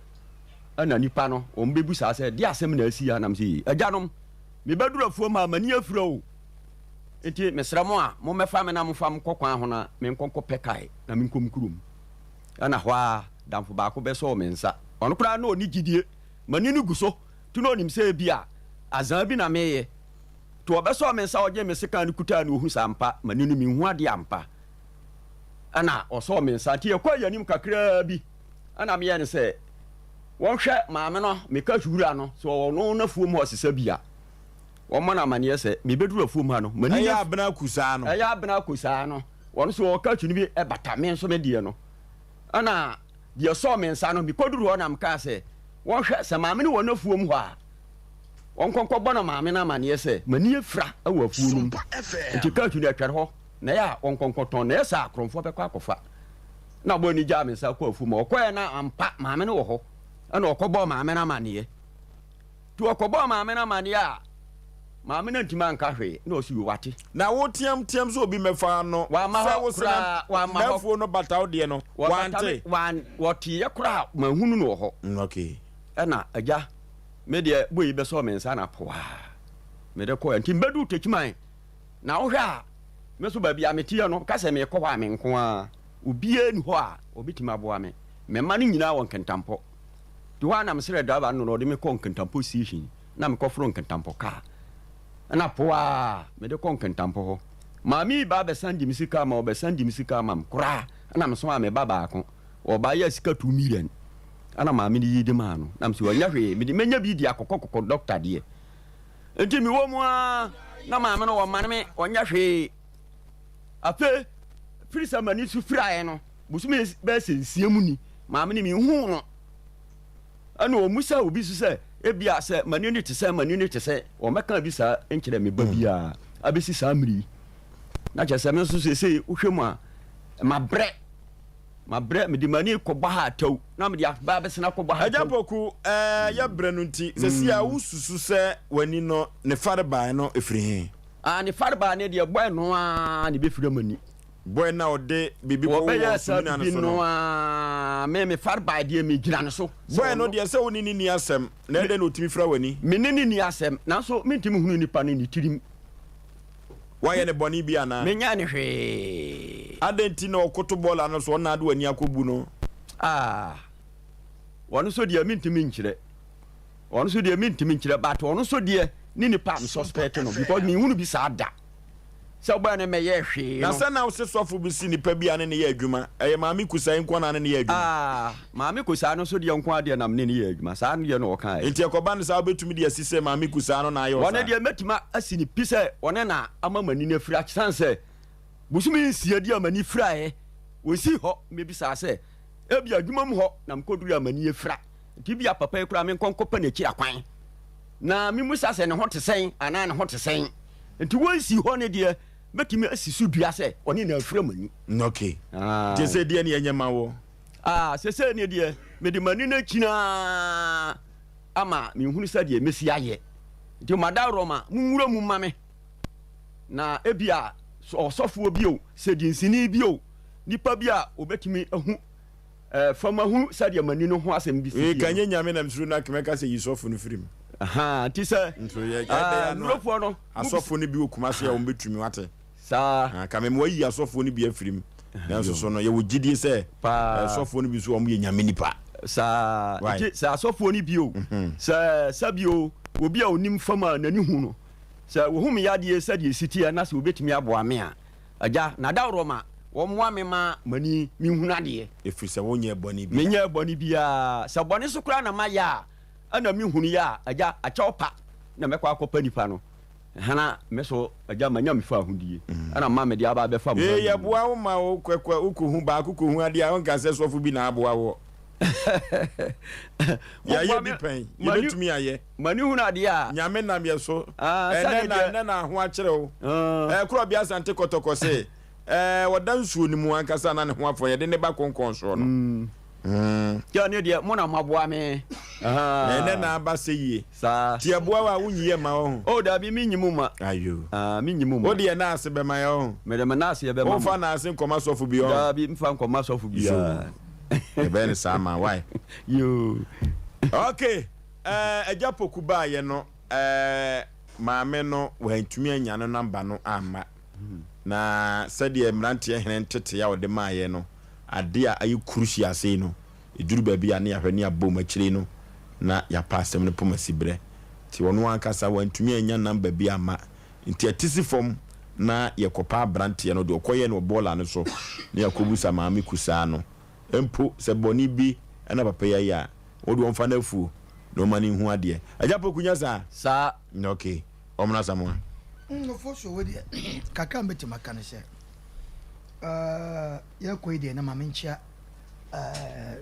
Ɛna nnipa no wɔn bɛbu saa sɛ, deɛ asɛm na asi ha? Na mese, agyanom, mebɛduru afuom ha, m'ani afira o. Nti mesrɛ mo a, mommɛfa me na momfa me nkɔ kwan ho na menkɔ nkɔpɛ kae na menkɔ me kurom. Ɛna hɔ ara damfo baako bɛsɔɔ me nsa. Ɔno koraa na ɔnni gyidie. M'ani no gu so, nti na ɔnim sɛ ebia azaa bi na mereyɛ. Nti ɔbɛsɔɔ me nsa, ɔgyee me sekan no kutaa no, ɔhu sɛ ampa m'ani no menhu adeɛ ampa. Ɛna ɔsɔɔ me nsa. Nti yɛkɔɔ yɛn anim kakraa bi, ɛna meyɛɛ no sɛ wɔnhwɛ maame no, me cash wura no, sɛ ɔwɔ no n'afuom hɔ sesa bi a, wɔmmɔ no amaneɛ sɛ mebɛduru afuom ha no, m'ani Ɛyɛ no abena akusaa no. Ɛyɛ abena akusaa no. Ɔno nso ɔwɔ cash no bi bata me nso me deɛ no. Ɛna deɛ ɔsɔɔ me nsa no, mekɔduru hɔ na mekaa sɛ wɔnhwɛ sɛ maame no wɔ n'afuom hɔ a, wɔnkɔ nkɔbɔ no maame no amaneɛ sɛ m'ani afira wɔ afuo no mu. Nti cash no atware hɔ na ɛyɛ a wɔnkɔ nkɔtɔn na ɛyɛ saa a korɔmfoɔ bɛkɔ akɔfa. Na ɔbɔ ani gyaa me nsa kɔɔ afuom hɔ. Ɔkɔeɛ na ampa maame no wɔ hɔ. Ɛna ɔkɔbɔɔ maame no amaneɛ. Nti ɔkɔbɔɔ maame no amaneɛ a, maame no antumi anka hwee, na ɔse yoo wate. Na wo team team sɛ obi mmɛfa no Wamma sɛ hɔ wo se na koraa, wamma hɔ. n'afuo no bata wo deɛ no, Wɔbata me, wante? wan, wɔteeɛ koraa a, manhunu no wɔ hɔ. Mm, okay. Ɛna agya, me deɛ boy yi bɛsɔɔ me nsa na poaa, mede kɔeɛ. Nti mebɛduu Techiman, na wohwɛ a, me nso baabi a meteɛ no, ka sɛ merekɔ hɔ a, me nko ara, obiara nni hɔ a ɔbɛtumi aboa me. Me mma no nyinaa wɔ Nkintampɔ. Nti hɔ a na mesrɛ driver no na ɔde me kɔ Nkintampo station na mekɔforo Nkintampo car na po a mede kɔ Nkintampo hɔ. Maame yi ba bɛsan di me sika ama ɔbɛsan di me sika ama me koraa na mesomaa me ba baako ɔba yɛ sika 2 million ɛna maame no yi de maa no na mesɛ ɔnyɛ hwee mede mɛnya bi di akɔkɔ kɔkɔ doctor deɛ. Nti mewɔ mu a na maame no ɔmane me ɔnyɛ hwee. Afei firi sɛ m'ani so firaeɛ no bosome bɛyɛ sɛ nsia mu ni, maame no menhuu no. Ɛna ɔmmisa obi so sɛ ebia sɛ m'ani no te sɛ m'ani no te sɛ wɔmmɛka bi saa nkyerɛ me ba biara abɛsi saa mmere yi. Na kyerɛ sɛ me nso seesei wohwɛ mu a mabrɛ mabrɛ mede m'ani kɔbɔ ha atɛw na mede aba abɛsena akɔbɔ ha Agya atɛw. Poku, ɛɛ yɛ brɛ no nti, sɛsi a wosusu sɛ w'ani no ne farebae no firi he? Ah, ne farebae no deɛ bɔɛ no ara na ɛbɛfira m'ani. Bɔe no a ɔde biribi kɔwowɔ Wɔbɛyɛɛ saa sumina no biribi so no no. ara, me me farebae deɛ megyina no so. Sɛ Bɔe no ɔno. deɛ, sɛ wo ne no nni asɛm, na Me, ɛdɛn na ɔtumi fira w'ani? me ne no nni asɛm, nanso mentumi nhunu nipa no ne tirim. Woayɛ no bɔne bi anaa? Menyɛɛ no hwee. Adɛn nti na ɔkoto bɔɔla no so, ɔno na ade w'ani akɔbu no? Ah, ɔno nso deɛ mentumi nkyerɛ. Ɔno nso deɛ mentumi nkyerɛ, but ɔno nso deɛ ne nipa a me suspect no because menhunu bi saa da. Sɛ ɔbaa no mmɛyɛɛ hwee Na no. sɛ na wose sɔfo bi se nipa bi a ne ne yɛ adwuma, ɛyɛ Maame Kusaa yi nko na ne ne yɛ adwuma? Ah, Maame Kusaa no nso deɛ nko ara deɛ na me ne no yɛ adwuma, saa no deɛ na ɔkaeɛ. Enti ɛkɔba no saa a wobɛtumi de asi sɛ Maame Kusaa no na ayɛ wo Ɔno saa? deɛ mɛtumi asi no pi sɛ ɔno na ama m'ani no afira, sane sɛ bosome nsia di a m'ani firaeɛ, ɔnsii hɔ mmɛbisaa sɛ ebia adwuma mu hɔ na mekɔdurui a m'ani afira, nti ebia papa yi koraa menkɔ nkɔpɛ n'akyiri akwan na memmisa sɛ ne ho te sɛn anaa ne ho te sɛn. Nti wɔnsii hɔ no deɛ, mɛtumi asi so dua sɛ ɔne no afira m'ani. Ok. Nti sɛ deɛ ne ɛnyɛ ma woɔ? Ah, sesei ne deɛ, mede m'ani no akyini ara ama menhunu sɛdeɛ mɛsi ayɛ. Nti m'adaworoma, monwura mu mma me, na ebia ɔsɔfoɔ bi o, sɛ dinsini bi o, nipa bi a ɔbɛtumi ahu eh, fa mahu sɛdeɛ m'ani no ho asɛm bi si Ee, teɛ ka no. nyɛ Nyame na mesuro no anka mɛka sɛ yi sɔfo no firi mu. Ahaa, nti sɛ Nso yɛ ah, ɛdɛn ano a nnurofoɔ no, mobisa. asɔfo no bi wɔ Kumasi a wɔn bɛtumi wate. Saa. Ah, ka mema wayi asɔfoɔ no bi afiri mu. Nanso Yo. so no yɛwɔ gyidie sɛ eh, Paa. sɔfoɔ no bi nso wɔn yɛ Nyame nipa. Saa. Why? Nti sɛ asɔfoɔ no bi o, sɛ sɛbi o, obi a onim fam a n'ani hu no, sɛ ohu me yadeɛ sɛdeɛ ɛsi teɛ na sɛ obɛtumi aboa me a, Agya, na dawuroma, wɔmmoa me ma m'ani menhunu adeɛ. Ɛfiri sɛ wonyɛɛ bɔne biara. Menyɛɛ bɔne biara. Sɛ bɔne so koraa na mayɛ a, ɛna mehunuiɛ a, Agya, akyɛw pa na mɛkɔ akɔpa nipa no. Hena me so agya manya me fahodie ɛna ma mede aba abɛfa mo ha Ee, yi. yɛboa wo ma wo kɔ kɔ wokɔhu baako kɔhu adeɛ a wonka sɛ sɔfo bi na aboa woɔ. Yɛayɛ Moboa bi me pɛn, m'ani yɛbɛtumi ayɛ. m'ani hunu adeɛ a. Nyame nam yɛ so. Ah, Ɛnɛ sɛdeɛ na deɛ. ɛnɛ na ho akyerɛ wo. Ah. Ɛɛ, Korɔbea Asante Kɔtɔkɔ se, ɛɛ, ɔda nsuo no mu ankasa na ne ho afɔ, yɛde ne ba konkɔn soɔ no. Kyɛ ne deɛ mo na moaboa me. Na ɛnɛ na aba sɛ yie. Saa. Nti ɛboa wo a wonyi yɛ mma wɔ ho? Oh dabi menyi mo mma. Ayo. Ah menyi mo mma. Wode yɛ naase bɛma yɛ wɔ ho? Mede me naase bɛma mo. Womfa naase nkɔma sɔfo bi wɔ ho? Dabi mfa nkɔma sɔfo biara. Yoo. Yɛbɛyɛ no saa ma why? Yoo. Okay. Eh, Agya Poku baayɛ no, eh, maame no wantumi anya no number no amma. Na sɛdeɛ mmeranteɛ hene ntetee a ɔde maeɛ no, adeɛ a ayɛ kuruhyia sei no, ɛduru baabi a ne yɛahwɛ ne yɛabom akyire no na yɛapa asɛm no poma siberɛ. Nti ɔno ankasa wantumi annya number bi amma. Nti atisi fam na yɛkɔpa aberanteɛ no deɛ ɔkɔyɛɛ no wɔ bɔɔla no so na yɛakɔbusa Maame Kusaa no. Mpo sɛ bɔne bi na papa yi ayɛ a, wo deɛ ɔmfa no afuo na ɔma no nhu adeɛ. Agya Poku nyɛ saa? Saa. Ok. Ɔmmra Asamoah. Nkurɔfoɔ so wei deɛ kakra a mɛtumi aka ne sɛ yɛkɔ yi deɛ na ma menkyea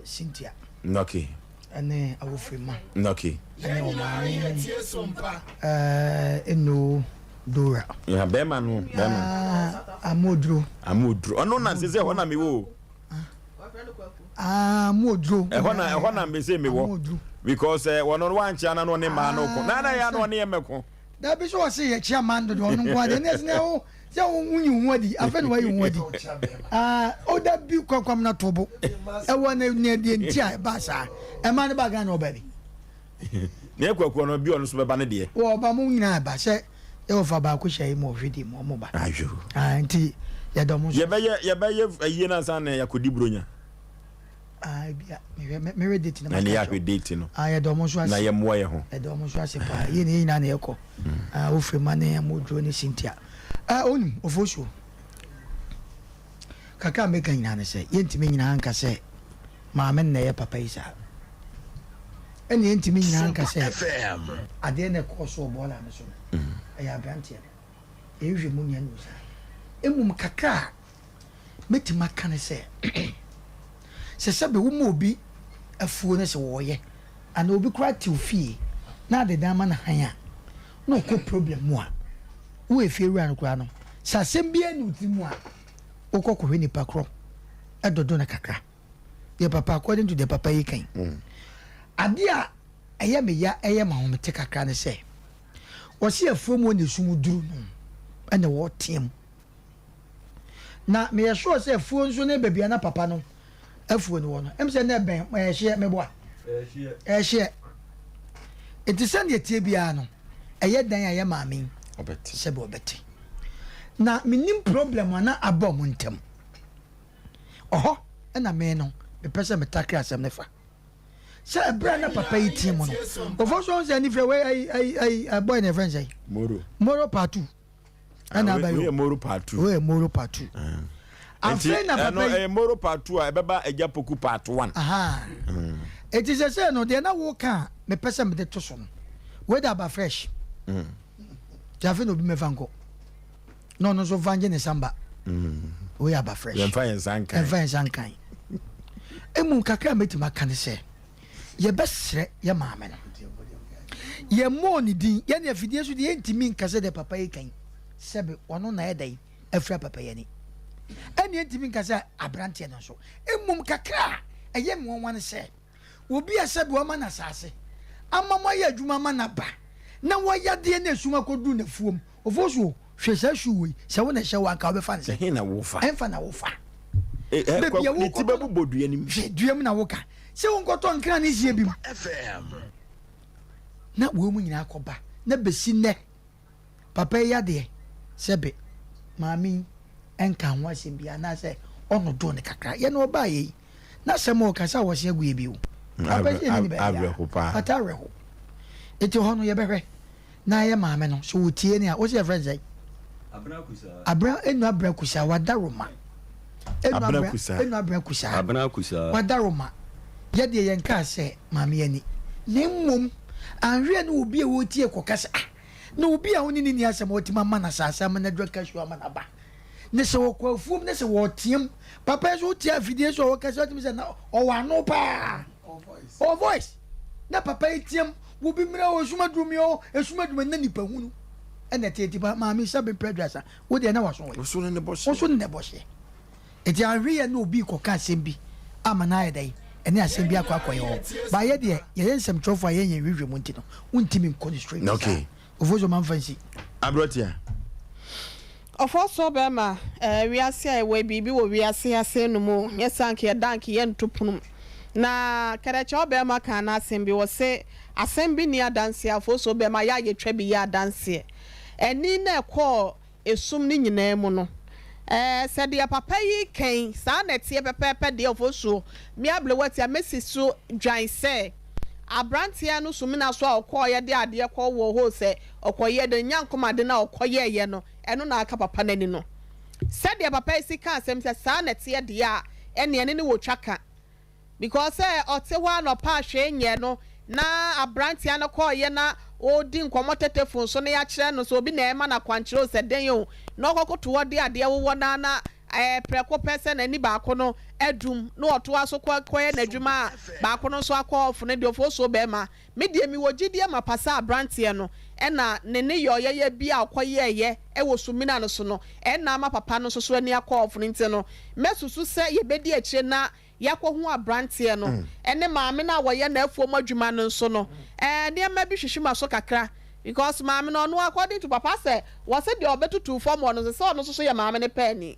Cynthia Okay. ɛne Awofirima Okay. ɛne ɔmaame Eno Dora. Ya bɛrima no bɛrima. Amoduro. Amoduro ɔno na sɛ sɛ ɛhɔ na mewɔ o. Amoduro. Ɛhɔ na ɛhɔ na mbese mewɔ because eh, wɔn no wankyea na no ne mmaa no ko na na ya no ɔne yɛ mɛko. Dabi so ɔse yɛ kyea man dodo ɔno nko adeɛ ne ɛsɛ ne wo sɛ wonyi wo ho adi afei na wayi wo ho adi ah o dabi kwakwam na to bo ɛwɔ ne ne deɛ nti a ɛba saa ɛma ne ba Ghana ɔba bi. Ne kwakuo no bi ɔno nso bɛba ne deɛ. Wɔ ɔba mo nyinaa ɛba sɛ yɛ wɔfa baako hyɛ yi mu ɔhwɛ di mu ɔmo ba. Ayo. Ah nti yɛdɔ mo nso. Yɛbɛyɛ yɛbɛyɛ ayie no ansa na yɛakɔdi buronya. Ah ebia mehwɛ mehwɛ date no. Na ne yɛahwɛ date no. Ah yɛdɔ ɔmo nso ase. Na yɛmmoa yɛ ho. Yɛdɔ ɔmo nso ase paa yɛn yɛn nyinaa na yɛkɔ. Ah ofirima ne amoduro ne Cynthia. Ah onim ofosuo. Kakra a meka nyinaa ne sɛ yɛntumi nyinaa nka sɛ maame no na ɛyɛ papa yi saa. Ɛna yɛntumi nyinaa nka sɛ adeɛ na ɛkɔɔ so wɔ bɔɔla no so no ɛyɛ aberanteɛ no. Yɛnhwɛ mu nea ɛnu saa. Mmom kakra a mɛtumi aka ne sɛ sɛ sɛbe woma obi afuo no sɛ wɔɔyɛ anaa obi koraa te wo fie na ade dan ma no hann a na ɔkɔ problem mu a, wo efie wura no koraa no sɛ asɛm biara nni wo tiri mu a wokɔ kɔhwɛ nipa korɔ dodo no kakra. Deɛ papa according to deɛ papa yi kan. Adeɛ a ɛyɛ me ya ɛyɛ ma ahomete kakra ne sɛ wɔsi afuo mu hɔ na esum duru no ɛna wɔteam. Na meyɛ sure sɛ afuo nso ne baabi a na papa no afuo no wɔ no ɛm sɛ na ɛbɛn ɛhyeɛ meboa ɛhyeɛ nti sɛdeɛ ɛteɛ biara no ɛyɛ dan a ɛyɛ maame yi sɛbi ɔbɛte na menim problem a na aba ɔmo ntam ɔhɔ ɛna me no mepɛ sɛ metakre asɛm no fa sɛ ɛberɛ a na papa yi teɛ mu no ɔfɔ so sɛ anifrɛ wei ayi ayi ayi ɛbɔyɛ na ɛfrɛ nsɛn moro moro part 2 ɛna aba yi o moro part 2 oyɛ moro part 2 afei na papa yi ɛyɛ moro part 2 a ɛbɛba agya poku part 1 eti sɛ sɛ no deɛ na woka a mepɛ sɛ mede to so no wei de aba fresh nti afei na obi mɛfa nkɔ na ɔno nso fa ngye ne samba wei aba fresh yɛmfa yɛn nsa nkan yɛmfa yɛn nsa nkan emu kakra a mɛtumi aka ne sɛ yɛbɛsrɛ yɛ maame no yɛmmɔɔ ne din yɛne afidie so deɛ yɛntumi nka sɛ deɛ papa yi kan sɛbe ɔno na ɛdɛn afira papa yi ani ɛne yɛntumi nka sɛ aberanteɛ no nso mmom kakra a ɛyɛ me nwanwa ne sɛ obi a sɛbe wama no asase ama mo ayɛ adwuma ama no aba na wayadeɛ na esum akɔduru n'afuom ofo so hwɛ saa shoe wei sɛ wo na ɛhyɛ wo anka wobɛfa no sɛ ɛhe na wofa ɛmfa na wofa baabi a ne ti bɛbobɔ dua no mu hwɛ dua mu na woka sɛ wonkɔtɔ nkra ne sie bi mu na wɔn mu nyinaa kɔba na bɛsi nnɛ papa yi yadeɛ sɛbe maame yi nka ho asɛm bi anaasɛ ɔno do ne kakra yɛ na ɔbaa yɛ yi na sɛm a ɔkasa a wɔse agu yɛ bi o papa yi ne ne baabi awerɛho paa pata awerɛho nti hɔ no yɛbɛhwɛ na yɛ maame no so wɔtie ne a wɔsi yɛfrɛ no sɛ abena enu abena kusa wada roma enu Abena Kusa. enu abena kusa Abena Kusa. wada roma yɛdeɛ yɛn kaa sɛ maame ani na mmom anhwɛ ne obi a wɔtie kɔka sɛ ah. Na obi a wo ne no nni asɛm a watumi ama no asase ama no adura cashew ama no aba. Ne sɛ ɔkɔ afuom ne sɛ wɔteam. Papa yi nso wote afidie so a ɔkasa wotumi sɛ na ɔwɔ ano paa. Ɔwɔ voice. Na papa yi team wobi mmerɛ o esum aduru mi o esum aduru mi na nipa hunu ɛna ɛte eti ba maame sɛ bempɛ aduasa wo deɛ na waso wɔ. Woso ne ne bɔhyɛ. Woso ne ne bɔhyɛ. Enti anhwɛ yɛ na obi rekɔka asɛm bi ama no ayɛ dɛn? Ɛne asɛm bi akɔ akɔyɛ hɔ. But yɛ deɛ, yɛyɛ nsɛmtwerɛfoɔ a yɛnyɛ nhwehwɛmu nti no, wontumi nkɔ no straight saa. Okay. Ofosuo ma mfa nsi. Aberanteɛ. Ɔfɔsɔɔ bɛɛma eh, wiase a yɛwɔ yi biribi wɔ wiase ase no mu nyɛ saa nka yɛda nka yɛnto pono mu na kɛrɛkyɛw bɛɛma kaa n'asɛm bi ɔse asɛm bi nni adanseɛ afɔsɔɔ bɛɛma yɛ a yɛtwa bi yɛ adanseɛ ɛni na ɛkɔɔ esum no nyinaa mu no. Ɛɛ, sɛ deɛ papa yi reka yi, saa na ɛteɛ pɛpɛɛpɛ deɛ, Ofosuo, me aberewatia, mɛsi so dwan sɛ aberanteɛ no sumina so a ɔkɔeɛ de adeɛ kɔwɔɔ hoo sɛ ɔkɔyɛɛ dɛn, nyankomade no a ɔkɔyɛeɛ no, ɛno na aka papa no ani no. Sɛdeɛ papa yi si ka asɛm sɛ saa na ɛteɛ deɛ a, ɛnneɛ ɛne no wɔ twaka. Because sɛ ɔte hɔ anɔpa a hwee nyɛɛ no na abrantea no kɔɔyɛ na ɔɔdi nkɔmɔ tetefon so na yakyerɛ no sɛ obi na ɛɛma no akwankyerɛ o sɛ dɛn o na ɔkɔkoto hɔ de adeɛ wowɔ no ara na ɛɛ prɛko pɛ sɛ n'ani baako no adum na ɔtoa so kɔ kɔyɛ n'adwuma a baako no nso akɔ off no deɛ ɔfoosuo bɛɛma. Me deɛ mewɔ gyidie mapa sɛ abranteɛ no ɛna ne nneyɔɔyɛyɛ bi a ɔkɔyɛɛyɛ wɔ sumina no so no ɛna ama papa no nso so ani akɔ off no nti no mɛsusu sɛ yɛbɛdi akyire na Yɛakɔhu aberanteɛ no ne maame no a wɔyɛ n'afuom adwuma no nso no, eh, nneɛma bi hwehwe m'aso kakra because maame no ɔno according to papa sɛ wɔse deɛ ɔbɛtutu fam hɔ no sɛ ɔno nso so yɛ maame no paani.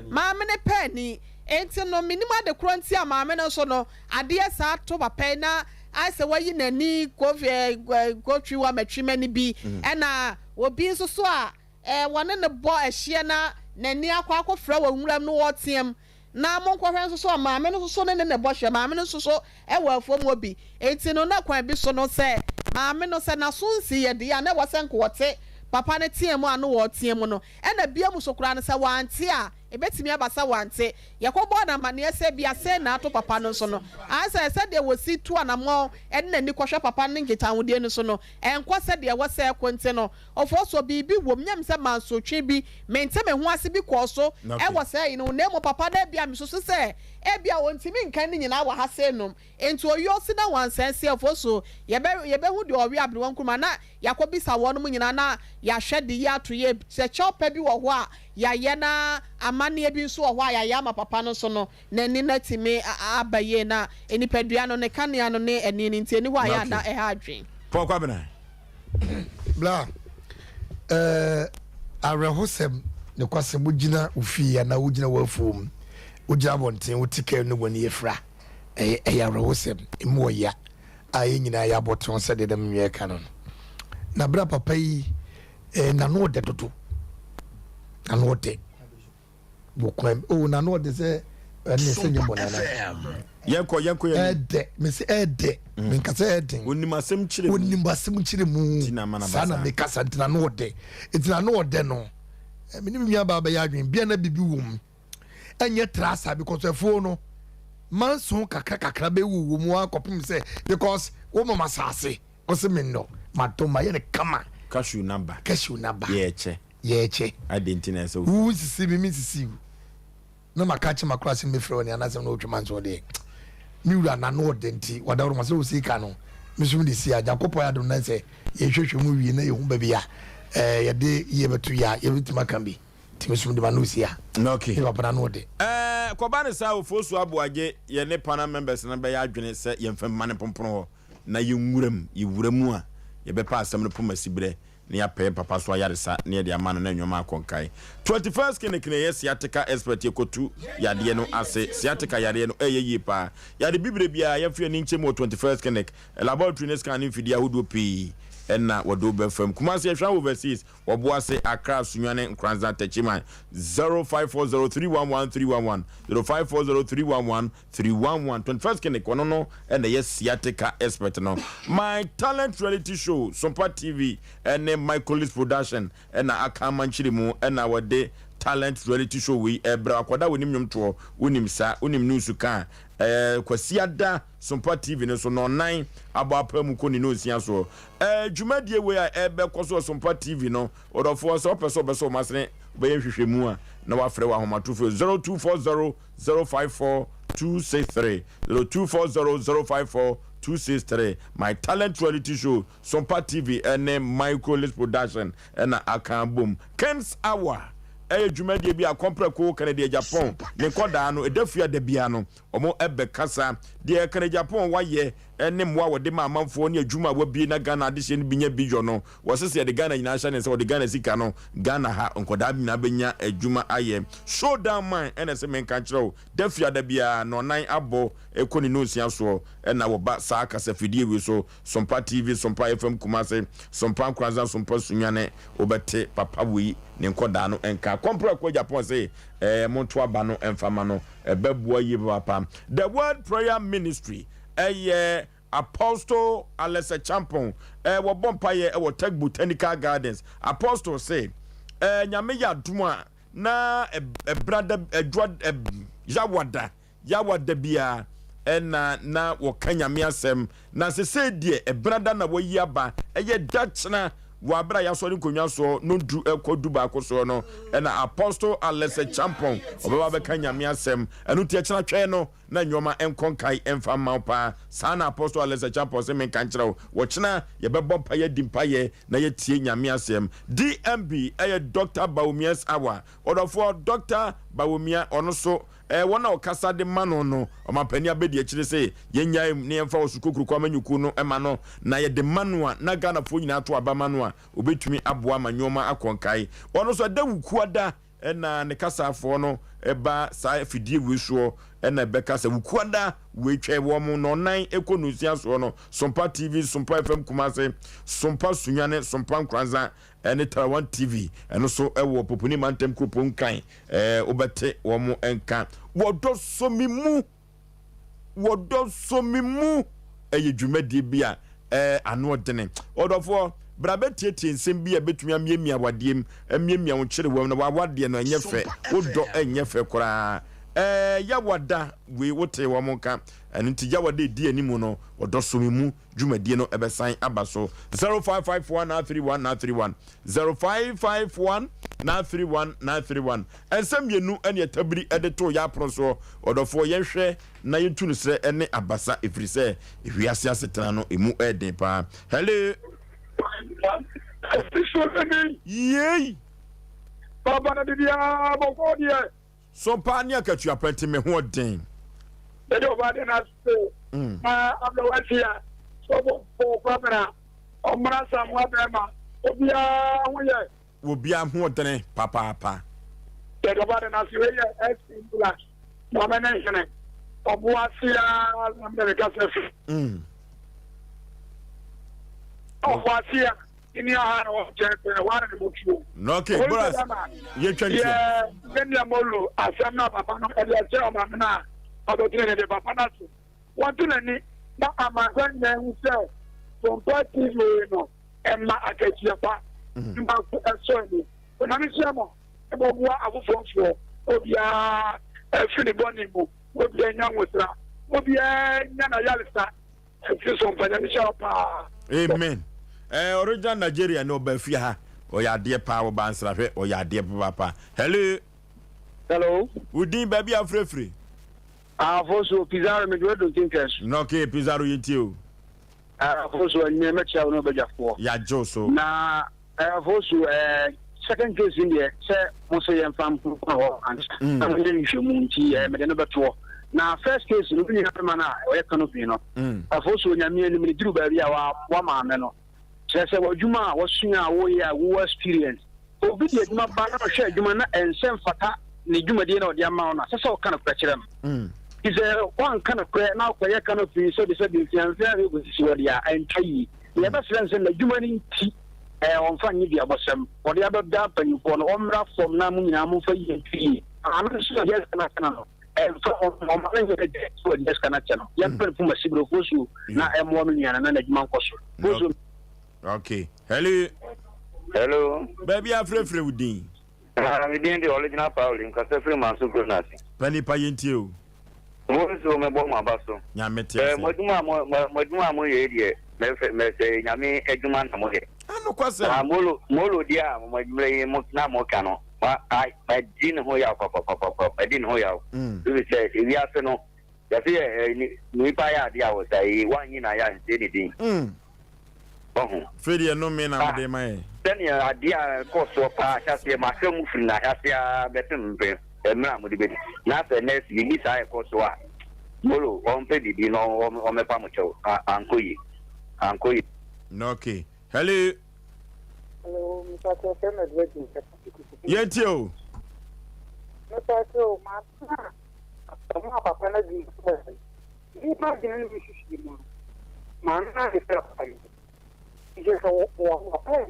Maame no paani. Enti no menim ade korɔ nti a maame no nso no adeɛ saa to papa yi na ayɛ sɛ wayi n'ani kofi eh, kotwi wa matwi m'ani bi ɛna obi nso so a eh, wɔne no bɔ ɛhyeɛ na n'ani akɔ akɔfira wɔ nwuram no ɔteam Na monkɔhwɛ nso so a maame no nso so ne ne na ɛbɔ hwɛ, maame no nso so wɔ afuom hɔ bi. Enti no na kwan bi so no sɛ maame no sɛ n'aso nsi yɛ deɛ a na ɛwɔ sɛ nka ɔte papa no team a no ɔretea mu no. Ɛna biom nso koraa no sɛ wante a, ɛbɛtumi aba sɛ wante. Yɛkɔbɔɔ no amaneɛ sɛ ebia sei na ato papa no nso no, ayɛ sɛ sɛdeɛ wɔsi tu anamɔn de n'ani kɔhwɛ papa no ne nkitahodie no so no, ɛnkɔ sɛdeɛ ɛwɔ sɛ ɛkɔ nti no, Ɔfɔɔ so biribi wom, nyɛ me sɛ mansotwe bi, mente me ho ase bi kɔɔ so wɔ saa yi no ho, na mmom papa no ebia mesusu sɛ ebia ɔntumi nka ne nyinaa wɔ ha sei nom, enti ɔyɔɔ si na wansɛn se ɔfɔɔ so yɛbɛ yɛbɛhu deɛ ɔwe aberewa nkruma na yɛakɔbisa wɔnom nyinaa na yɛahwɛ de yi ato yie, sɛ kyɛw pa bi wɔ hɔ a yɛayɛ na amanneɛ bi nso wɔ hɔ a yɛayɛ ama papa no nso no n'ani no atumi aba yie na nipadua no ne kanea no ne ani no nti ɛni hɔ a yɛ a na ɛha adwene. Paul Kwabena. Bla, eh, awerɛhosɛm, nokwasɛm, wogyina wo fie anaa wogyina w'afuom, wogyina abɔnten, wote kaa no w'ani afira. Ɛyɛ, ɛyɛ awerɛhosɛm, emu wɔ ya a yɛn nyinaa yɛabɔ to sɛdeɛ na me nua reka no no. Na berɛ a papa yi, eh, n'ano ɔdɛ dodo, n'ano ɔdɛ. wɔ kwan oh na no ɔde sɛ ɛne sɛ nyɛ bɔne ana yɛnkɔ yɛnkɔ yɛn ɛdɛ mese ɛdɛ mm. menka sɛ ɛden onim asɛm kyerɛ mu onim asɛm kyerɛ mu saa na mekasa nti na no ɔdɛ nti na no ɔdɛ no eh, me ne me nua baa bɛyɛ adwene bia na biribi wɔ mu ɛnyɛ trasa because ɛfuo no manso kakra kakra bɛwu wɔ mu akɔpem sɛ because wo mama asase Ɔse me nnɔ, madɔ, mayɛ no kama. Cashew naba. Cashew naba. Yɛɛkyɛ. Yɛɛkyɛ. Adɛn nti na ɛsɛ wo. Wo nsisi me, me nsisi wo. Na maka akyerɛ makora sɛ mefrɛ wo ne anasɛm na wotwe manso deɛ. Me wura n'ano ɔdɛ nti wadaworo ma sɛ wo sika no me nso mede si a Nyankopɔn ayɛ adom na sɛ yɛhwehwɛ mu wie na yɛhu baabi a ɛɛ yɛde yie bɛto yɛ a yɛbɛtumi aka bi nti me nso mede m'ano si a. Okay. Me papa n'ano ɔdɛ. Ɛɛ kɔba ne saa Ofosu Aboagye yɛne panel members no bɛyɛ adwene sɛ yɛmfa mma no mpompon hɔ. na yɛnwura mu, yɛwura mu a, yɛbɛpɛ asɛm no poma siberɛ, na yɛapɛ yɛn papa so ayaresa na yɛde ama no na nnoɔma akɔ nkae. 21st Clinic na yɛyɛ sciatica expert, yɛkɔtu yadeɛ no ase. Sciatica yareɛ no ɛyɛ yie paa. Yare bibire biara yɛmfa yɛn ani nkyɛ mu wɔ 21st Clinic. Laboratory ne scan ne mfidie ahodoɔ pii na wɔde wo bɛfa mu. Kumasi Ɛhwan Overseas, Wɔboase, Accra, Sunyani, Nkoranza, Techiman. 0540311311, 0540311311. 311 21st Clinic ɔno no na ɛyɛ sciatica expert no. My Talent Reality Show, Sompa TV ne Michaelis Production na aka amankyere mu na wɔde Talent Reality Show wei ɛbrɛ wo. Akwadaa a wɔnim nnwomtoɔ, wonim sa, wonim news ka a, Ɛɛ Kwasiada Sompa TV no so nnɔnnan abɔ apaa mu kɔ ne nnɔnsia soɔ. Ɛɛ dwumadie wei a ɛrebɛkɔ so wɔ Sompa TV no, ɔdɔfoɔ sɛ wopɛ sɛ wobɛsɔ wo masene wobɛyɛ nhwehwɛmu a, na wafrɛ wɔ ahomatrofoɔ 0240 054 263, 0240 054 263. My Talent Reality Show, Sompa TV ne Microlis Production na aka abom. King's Hour ɛyɛ dwumadie bi a Kɔmprɛko Kennedy Agyapong ne nkɔdaa no ɛda fie a da biara no wɔn bɛkasa. Deɛ Kennedy Agyapong wayɛ ne mmoa a wɔde ma amanfoɔ ne adwuma a wabie na Ghana adehyeɛ no bi nya bi yɔ no, wɔse sɛ yɛde Ghana nyinaa hyɛ ne nsa wɔde Ghana sika no Ghana ha nkɔdaa nyinaa bɛnya adwuma ayɛ. Showdown Man ɛna ɛse menka nkyerɛ wo da fie a da biara nnɔnnan abɔ kɔ ne nnɔnsia soɔ ɛna wɔba saa kasafidie wei so Sompa TV, Sompa FM Kumase, Sompa Nkoranza, Sompa Sunyani, wobɛte papa wei ne nkɔdaa no nka. Kɔmprɛ kɔ Japan se eh, monto aba no mfa ma no, ɛbɛboa yie papaapa. The Word Prayer Ministry ɛyɛ Apostle Alex Acheampong, eh, wɔbɔ mpaeɛ ɛwɔ Tech Botanical Gardens. Apostle se eh, Nyame yɛ adom a na ɛbrada ɛdwa yawada Yawa da biara na na wɔka Nyame asɛm, na sesei deɛ ɛbenada na wɔayi aba, ɛyɛ da kyena wɔ aberɛ a yɛasɔre nkonnwa soɔ no du ɛkɔ du baako soɔ no ɛna Apostle Alex Acheampong ɔbɛba abɛka Nyame asɛm, ɛno nti ɛkyena twɛn no na nnoɔma nkɔ nkae ɛmfa mma wo paa, saa na Apostle Alex Acheampong se menka nkyerɛ wo, wɔkyena yɛbɛbɔ mpaeɛ adi mpaeɛ na yɛatie Nyame asɛm. DMB ɛyɛ Doctor Bawumia's Hour, ɔdɔfoɔ Doctor Bawumia ɔno so Ɛɛ, wɔn a ɔkasa de ma no no, ɔmampanin abɛdi akyire se yɛnnyae mu na yɛmfa Ɔso Kokuroko amanyɔkuo no ma no, na yɛde ma no a, na Ghanafoɔ nyinaa to aba ma no a, ɔbɛtumi aboa ma nnoɔma akɔ nkae. Ɔno nso, ɛda Wukuada na ne kasafoɔ no ba saa afidie wei soɔ na ɛbɛka sɛ Wukuada wei twɛn wɔn nnɔnnan kɔ nnonsia soɔ no, Sompa TV, Sompa FM Kumase, Sompa Sunyani, Sompa Nkoranza, ɛne Tarawan TV, ɛno nso wɔ Poponi mantam kuropɔn Nkran, ɛɛ wobɛte wɔn nka. Wɔdɔ sɔ me mu, wɔdɔ sɔ me mu ɛyɛ dwumadie bi a ɛɛ ano ɔdene. Ɔdɔfoɔ, bra bɛtietie nsɛm bi a ɛbɛtumi amiamia wadeɛ mu, amiamia wo nkyerewam na wawadeɛ no ɛnyɛ fɛ, wodɔ ɛnyɛ fɛ koraa. Ɛɛ Yawada wei wotee wɔn nka, ɛno nti Yawada ɛdi anim no, wɔdɔ sɔ me mu. dwumadie no ɛbɛsan aba so 0551 931 931 0551 931 931 Nsɛm mmienu ɛne ɛtabiri ɛde too yɛ apono soɔ ɔdɔfoɔ yɛnhwɛ na yɛntu no serɛ ɛne abasa ɛfiri sɛ ewiase asetena no ɛmu ɛɛden paa Hello Yei Papa na biribiara bɔkɔɔ deɛ. So paa ne akatua pa nti me ho ɔden. Yɛde ɔbaa de no ase na abrɛwa si a sɔfo bɔ kwabena ɔmmra samoa bɛrima obiara ho yɛ. Obiara ho ɔdene papaapa. Yɛde ɔbaa de no ase wei yɛ SP Mbula maame ne hene ɔboa se a na mede me kasa fi. Ɔboa se a. Nni aha na wɔn kyɛn pɛɛ, hɔ ara na ne motuo. Okay, Boras, yɛtwa ntia. Yɛ sɛnea Molo asɛm no a papa no ɛde akyerɛ ɔmaame no a ɔbɛtene ne de papa no ase. Wɔnto n'ani na amansan nyinaa hu sɛ Sompa TV no ɛma akatua pa mma nso ɛsɔ ani. Onyame nhyira mo na moboa afoforɔfoɔ obiara afiri ne bɔne mu, obiara nya nwosra, obiara nya n'ayaresa. Ɛfiri so mpa nyame hyira wo paa. Amen eh, original Nigeria ni ɔba fie ha ɔyɛ adeɛ paa ɔba nsrahwɛ ɔyɛ adeɛ papaapa hello. Hello. Wo din baabi a wofirefiri. Afonso Pizarro mede wadu ntentan so. Okay Pizarro yɛntie o. Afonso anwummerɛ mɛkyia wo ne wobadwafoɔ. Yɛagye wo so. Na Afonso eh, second case no deɛ sɛ mo sɛ yɛmfa nkɔ hɔ ansa mm. na monyɛ nhwehwɛmu nti eh, mede no bɛtoɔ. Na first case no me nua bɛma no a ɔyɛ canopy no mm. Afonso Onyame anim no duru baabi a waboa maame no kyerɛ sɛ w'adwuma a wasua a woyɛ a wowɔ experience obi de adwuma ba na ɔhwɛ adwuma na ɛnsɛ mfata ne dwumadie na ɔde ama wo no a sɛ sɛ ɔka nokorɛ kyerɛ no mm. nti sɛ woanka nokorɛ na wokɔyɛ canopy sɛbisɛbi mfiamfia kɔsisi hɔ deɛ a ɛntwa yie. Yɛbɛsrɛ no sɛ n'adwuma no nti ɔmfa nyɛ duabɔsɛm. Ɔde abɛda mpanyimfoɔ no, ɔmmra fam na mo nyinaa momfa yie nto yie. Maame no nso a ɔde sika no akyɛ no no, ɛmfa ho, ɔmma no nyɛ ne dɛ sɛ ɔde sika no akyɛ no. Yɛmpɛ no poma siberɛ Fosuo na ɛmmoa me nua no na n'adwuma nkɔ so. Fosuo. Okay. Hello. Hello. Baabi afrɛfrɛ wo din. Ah, me din de Original Pauli, nkasa firi Manso kuro no ase. Pɛ nipa yɛntie o. Mo nso mɛbɔ mo aba so. Nyame te ase. Mo adwuma a mo mo adwuma a moyɛ yi deɛ mɛfɛ mɛsɛ Nyame adwuma na moyɛ. Anokwasɛm. Na molo molo deɛ a mo adwuma yi mo na moka no ma a madi ne ho yaw papapapapa madi ne ho yaw. Ebi sɛ ewiase no yɛse yɛ ɛ nipa yɛ adeɛ a wɔsa yi wanyi na yɛ a nsie ne din. Wahu. Afei deɛ nnome na mode ma yɛn. Sɛdeɛ adeɛ a ɛkɔ soɔ paa ahyɛaseɛ, mahwɛ mo firi n'ahyɛaseɛ ara bɛpem mprɛ mmerɛ a mode bɛdi, na sɛ nnɛ biribi saa rekɔ so a, Molo ɔmpɛ biribi na ɔmmɛpa mo kyɛw, ankɔ yie, ankɔ yie. Okay. Hello. Hello, Mr. Fred Virgin. Yɛntie o. Mr. Joe, ma ɔmo a papa no di Nnipa adwene no bi sisi mu no, maame no ade sɛ papa no. Nti sɛ wɔpɛ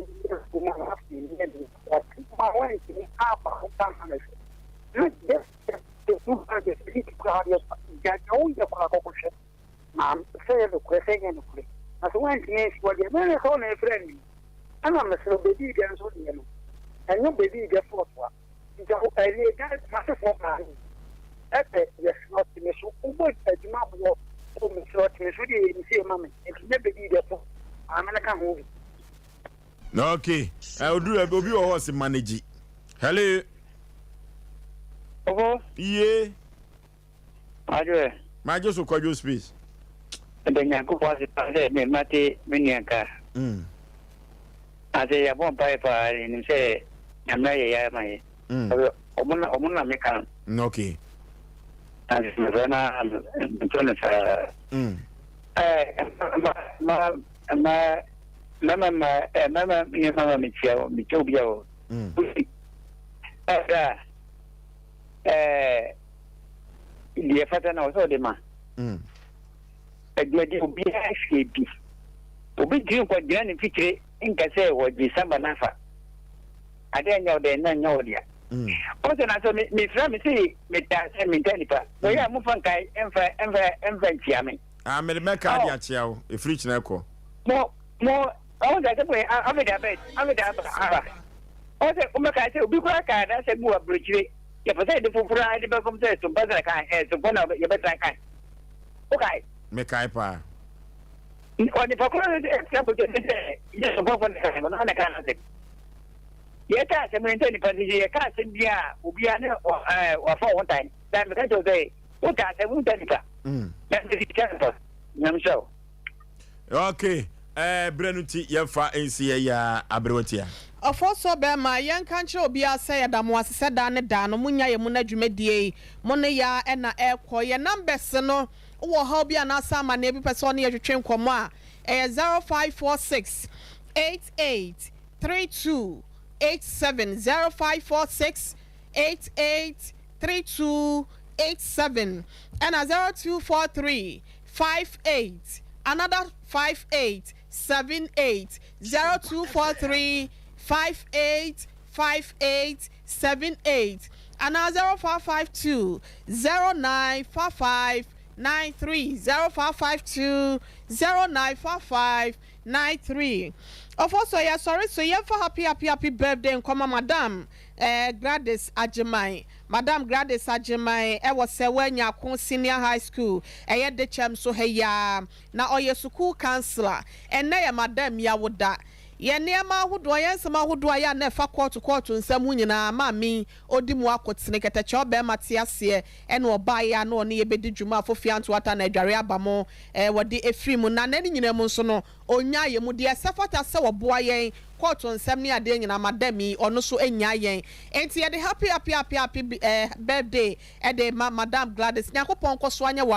bi mu a afei ne yɛ den. Wɔte mu a wɔntumi aba ho ba ma no hwɛ. Na just ɛmu ba de sɛ ti koraa deɛ gya deɛ woyɛ koraa kɔkɔhwɛ. Maame sɛ yɛ nokorɛ sɛ nyɛ nokorɛ. Na sɛ woantumi ansi hɔ deɛ mɛyɛ sɛ wo na ɛfrɛ no. Ɛna mesrɛ baabi dɛ nso deɛ no ɛnyɛ baabi dɛ fɔɔtoa. Nti ɛne da Kumasefoɔ baa no ɛpɛ yɛsrɛ ɔte me so wobɔ adwuma boɔ o mesrɛ ɔte me so deɛ yɛ ne sei ma me nti nyɛ bɛdi dɛ so maame no ka ho bi. Okay, oduru obi wɔ hɔ ɔse manage. Hello. Ɔfo. Iye. Madwo ɛ. Madwo so kwadwo space. Meda Nyankopɔn ase paa sɛ me mate me nua nka. Mm. Ase yɛabɔ mpaeɛ paa yɛnim sɛ Nyame ayɛ yɛ ama yɛ. Mm. Ɔmo na ɔmo na meka no. Mm, okay. Ase mefrɛ na mefrɛ no saa. Mm. Ɛɛ ma ma ma mɛma ma ɛɛ mɛma nneɛma ma mekyia wo mekyia obi a wɔ. Mm. Ɛda ɛɛ deɛ ɛfata na ɔsɛ ɔde ma. Mm. Adwumadi obiara hwɛ bi. Obi ntumi nkɔgyina ne mfikyire nka sɛ wɔgye samba no afa. Adeɛ nyɛ wo dɛ na nyɛ wo dea. Mm. Ɔsɛ na sɛ mefira me se metaa sɛ mentaa nipa. Wɔyɛ a momfa nkae mfa mfa mfa nkyia me. Ah, mede mɛka ade akyea wo ɛfiri kyena kɔ. Mo mo ɔho sɛ asɛm wei afei aba afei aba aba. Ɔho sɛ womɛkae sɛ obi koraa kaa n'asɛm bi wɔ aburokyire. Yɛpɛ sɛ yɛde foforɔ ara de bɛfam sɛ sompa sɛ kan ɛ sompa na yɛbɛsan kan. Wokae? Mekae paa. Onipa koro no ɛfira bɔgya ne sɛ yɛ sompafo na kan ɔno na kan n'asɛm. Yɛka asɛm no sɛ nipa sɛ yɛka asɛm bi a obiara ne wafa ho tan. Na meka kyerɛ sɛ woka asɛm wonta nipa. Na sɛ sika nipa. Nyame hyɛ wo. Okay. Eh, berɛ no nti yɛmfa nsi yɛ yɛ aberewa tia. Ɔfɔsɔ bɛɛma, yɛnka nkyerɛ obiara sɛ yɛda mo ase sɛ daa ne daa no mo nya yɛn mu na dwumadie yi mo ne yɛ na ɛrekɔ. Yɛn numbers no, wowɔ ɔhaw bi anaasɛ amaneɛ bi pɛ sɛ ɔne yɛ twetwe nkɔmmɔ a, ɛyɛ 0546 88 32 87, 0546 88 32 87, ɛna 0243 58 another 58 78, 0243 58 58 78 anaa 0552 09 55 93, 0552 09 55 93. Ɔfɔ so yɛsɔre so yɛmfa happy happy happy birthday nkɔma Madam eh, Gladys Agyeman. Madam Gladys Agyeman ɛwɔ Sɛwɛ Nyako Senior High School, ɛyɛ Dekyɛm so ha yi ara, na ɔyɛ sukuu councillor. Ɛnnɛ yɛ Madam Yawoda. Yɛn nneɛma ahodoɔ, yɛn nsɛm ahodoɔ a ɛyɛ a na ɛfa kɔɔto kɔɔto nsɛm ho nyinaa, maame yi, ɔdi mu akotene. Kɛtɛkyɛ ɔbarima te aseɛ ɛna ɔbaeɛ a na ɔne yɛ bɛdi dwuma a Fofie Antoata na adware aba mo eh, wɔde ɛfiri mu. Na nna no nyinaa mu nso no, ɔnyaa yɛn mu deɛ ɛsɛ fata sɛ ɔboa yɛn kɔɔto nsɛm ne adeɛ nyinaa. Madam yi, ɔno nso nnyaa yɛn. Enti yɛde happy happy happy happy eh, birthday ɛde ma Madam Gladys. Nyankopɔn nkɔ so anyɛ wo.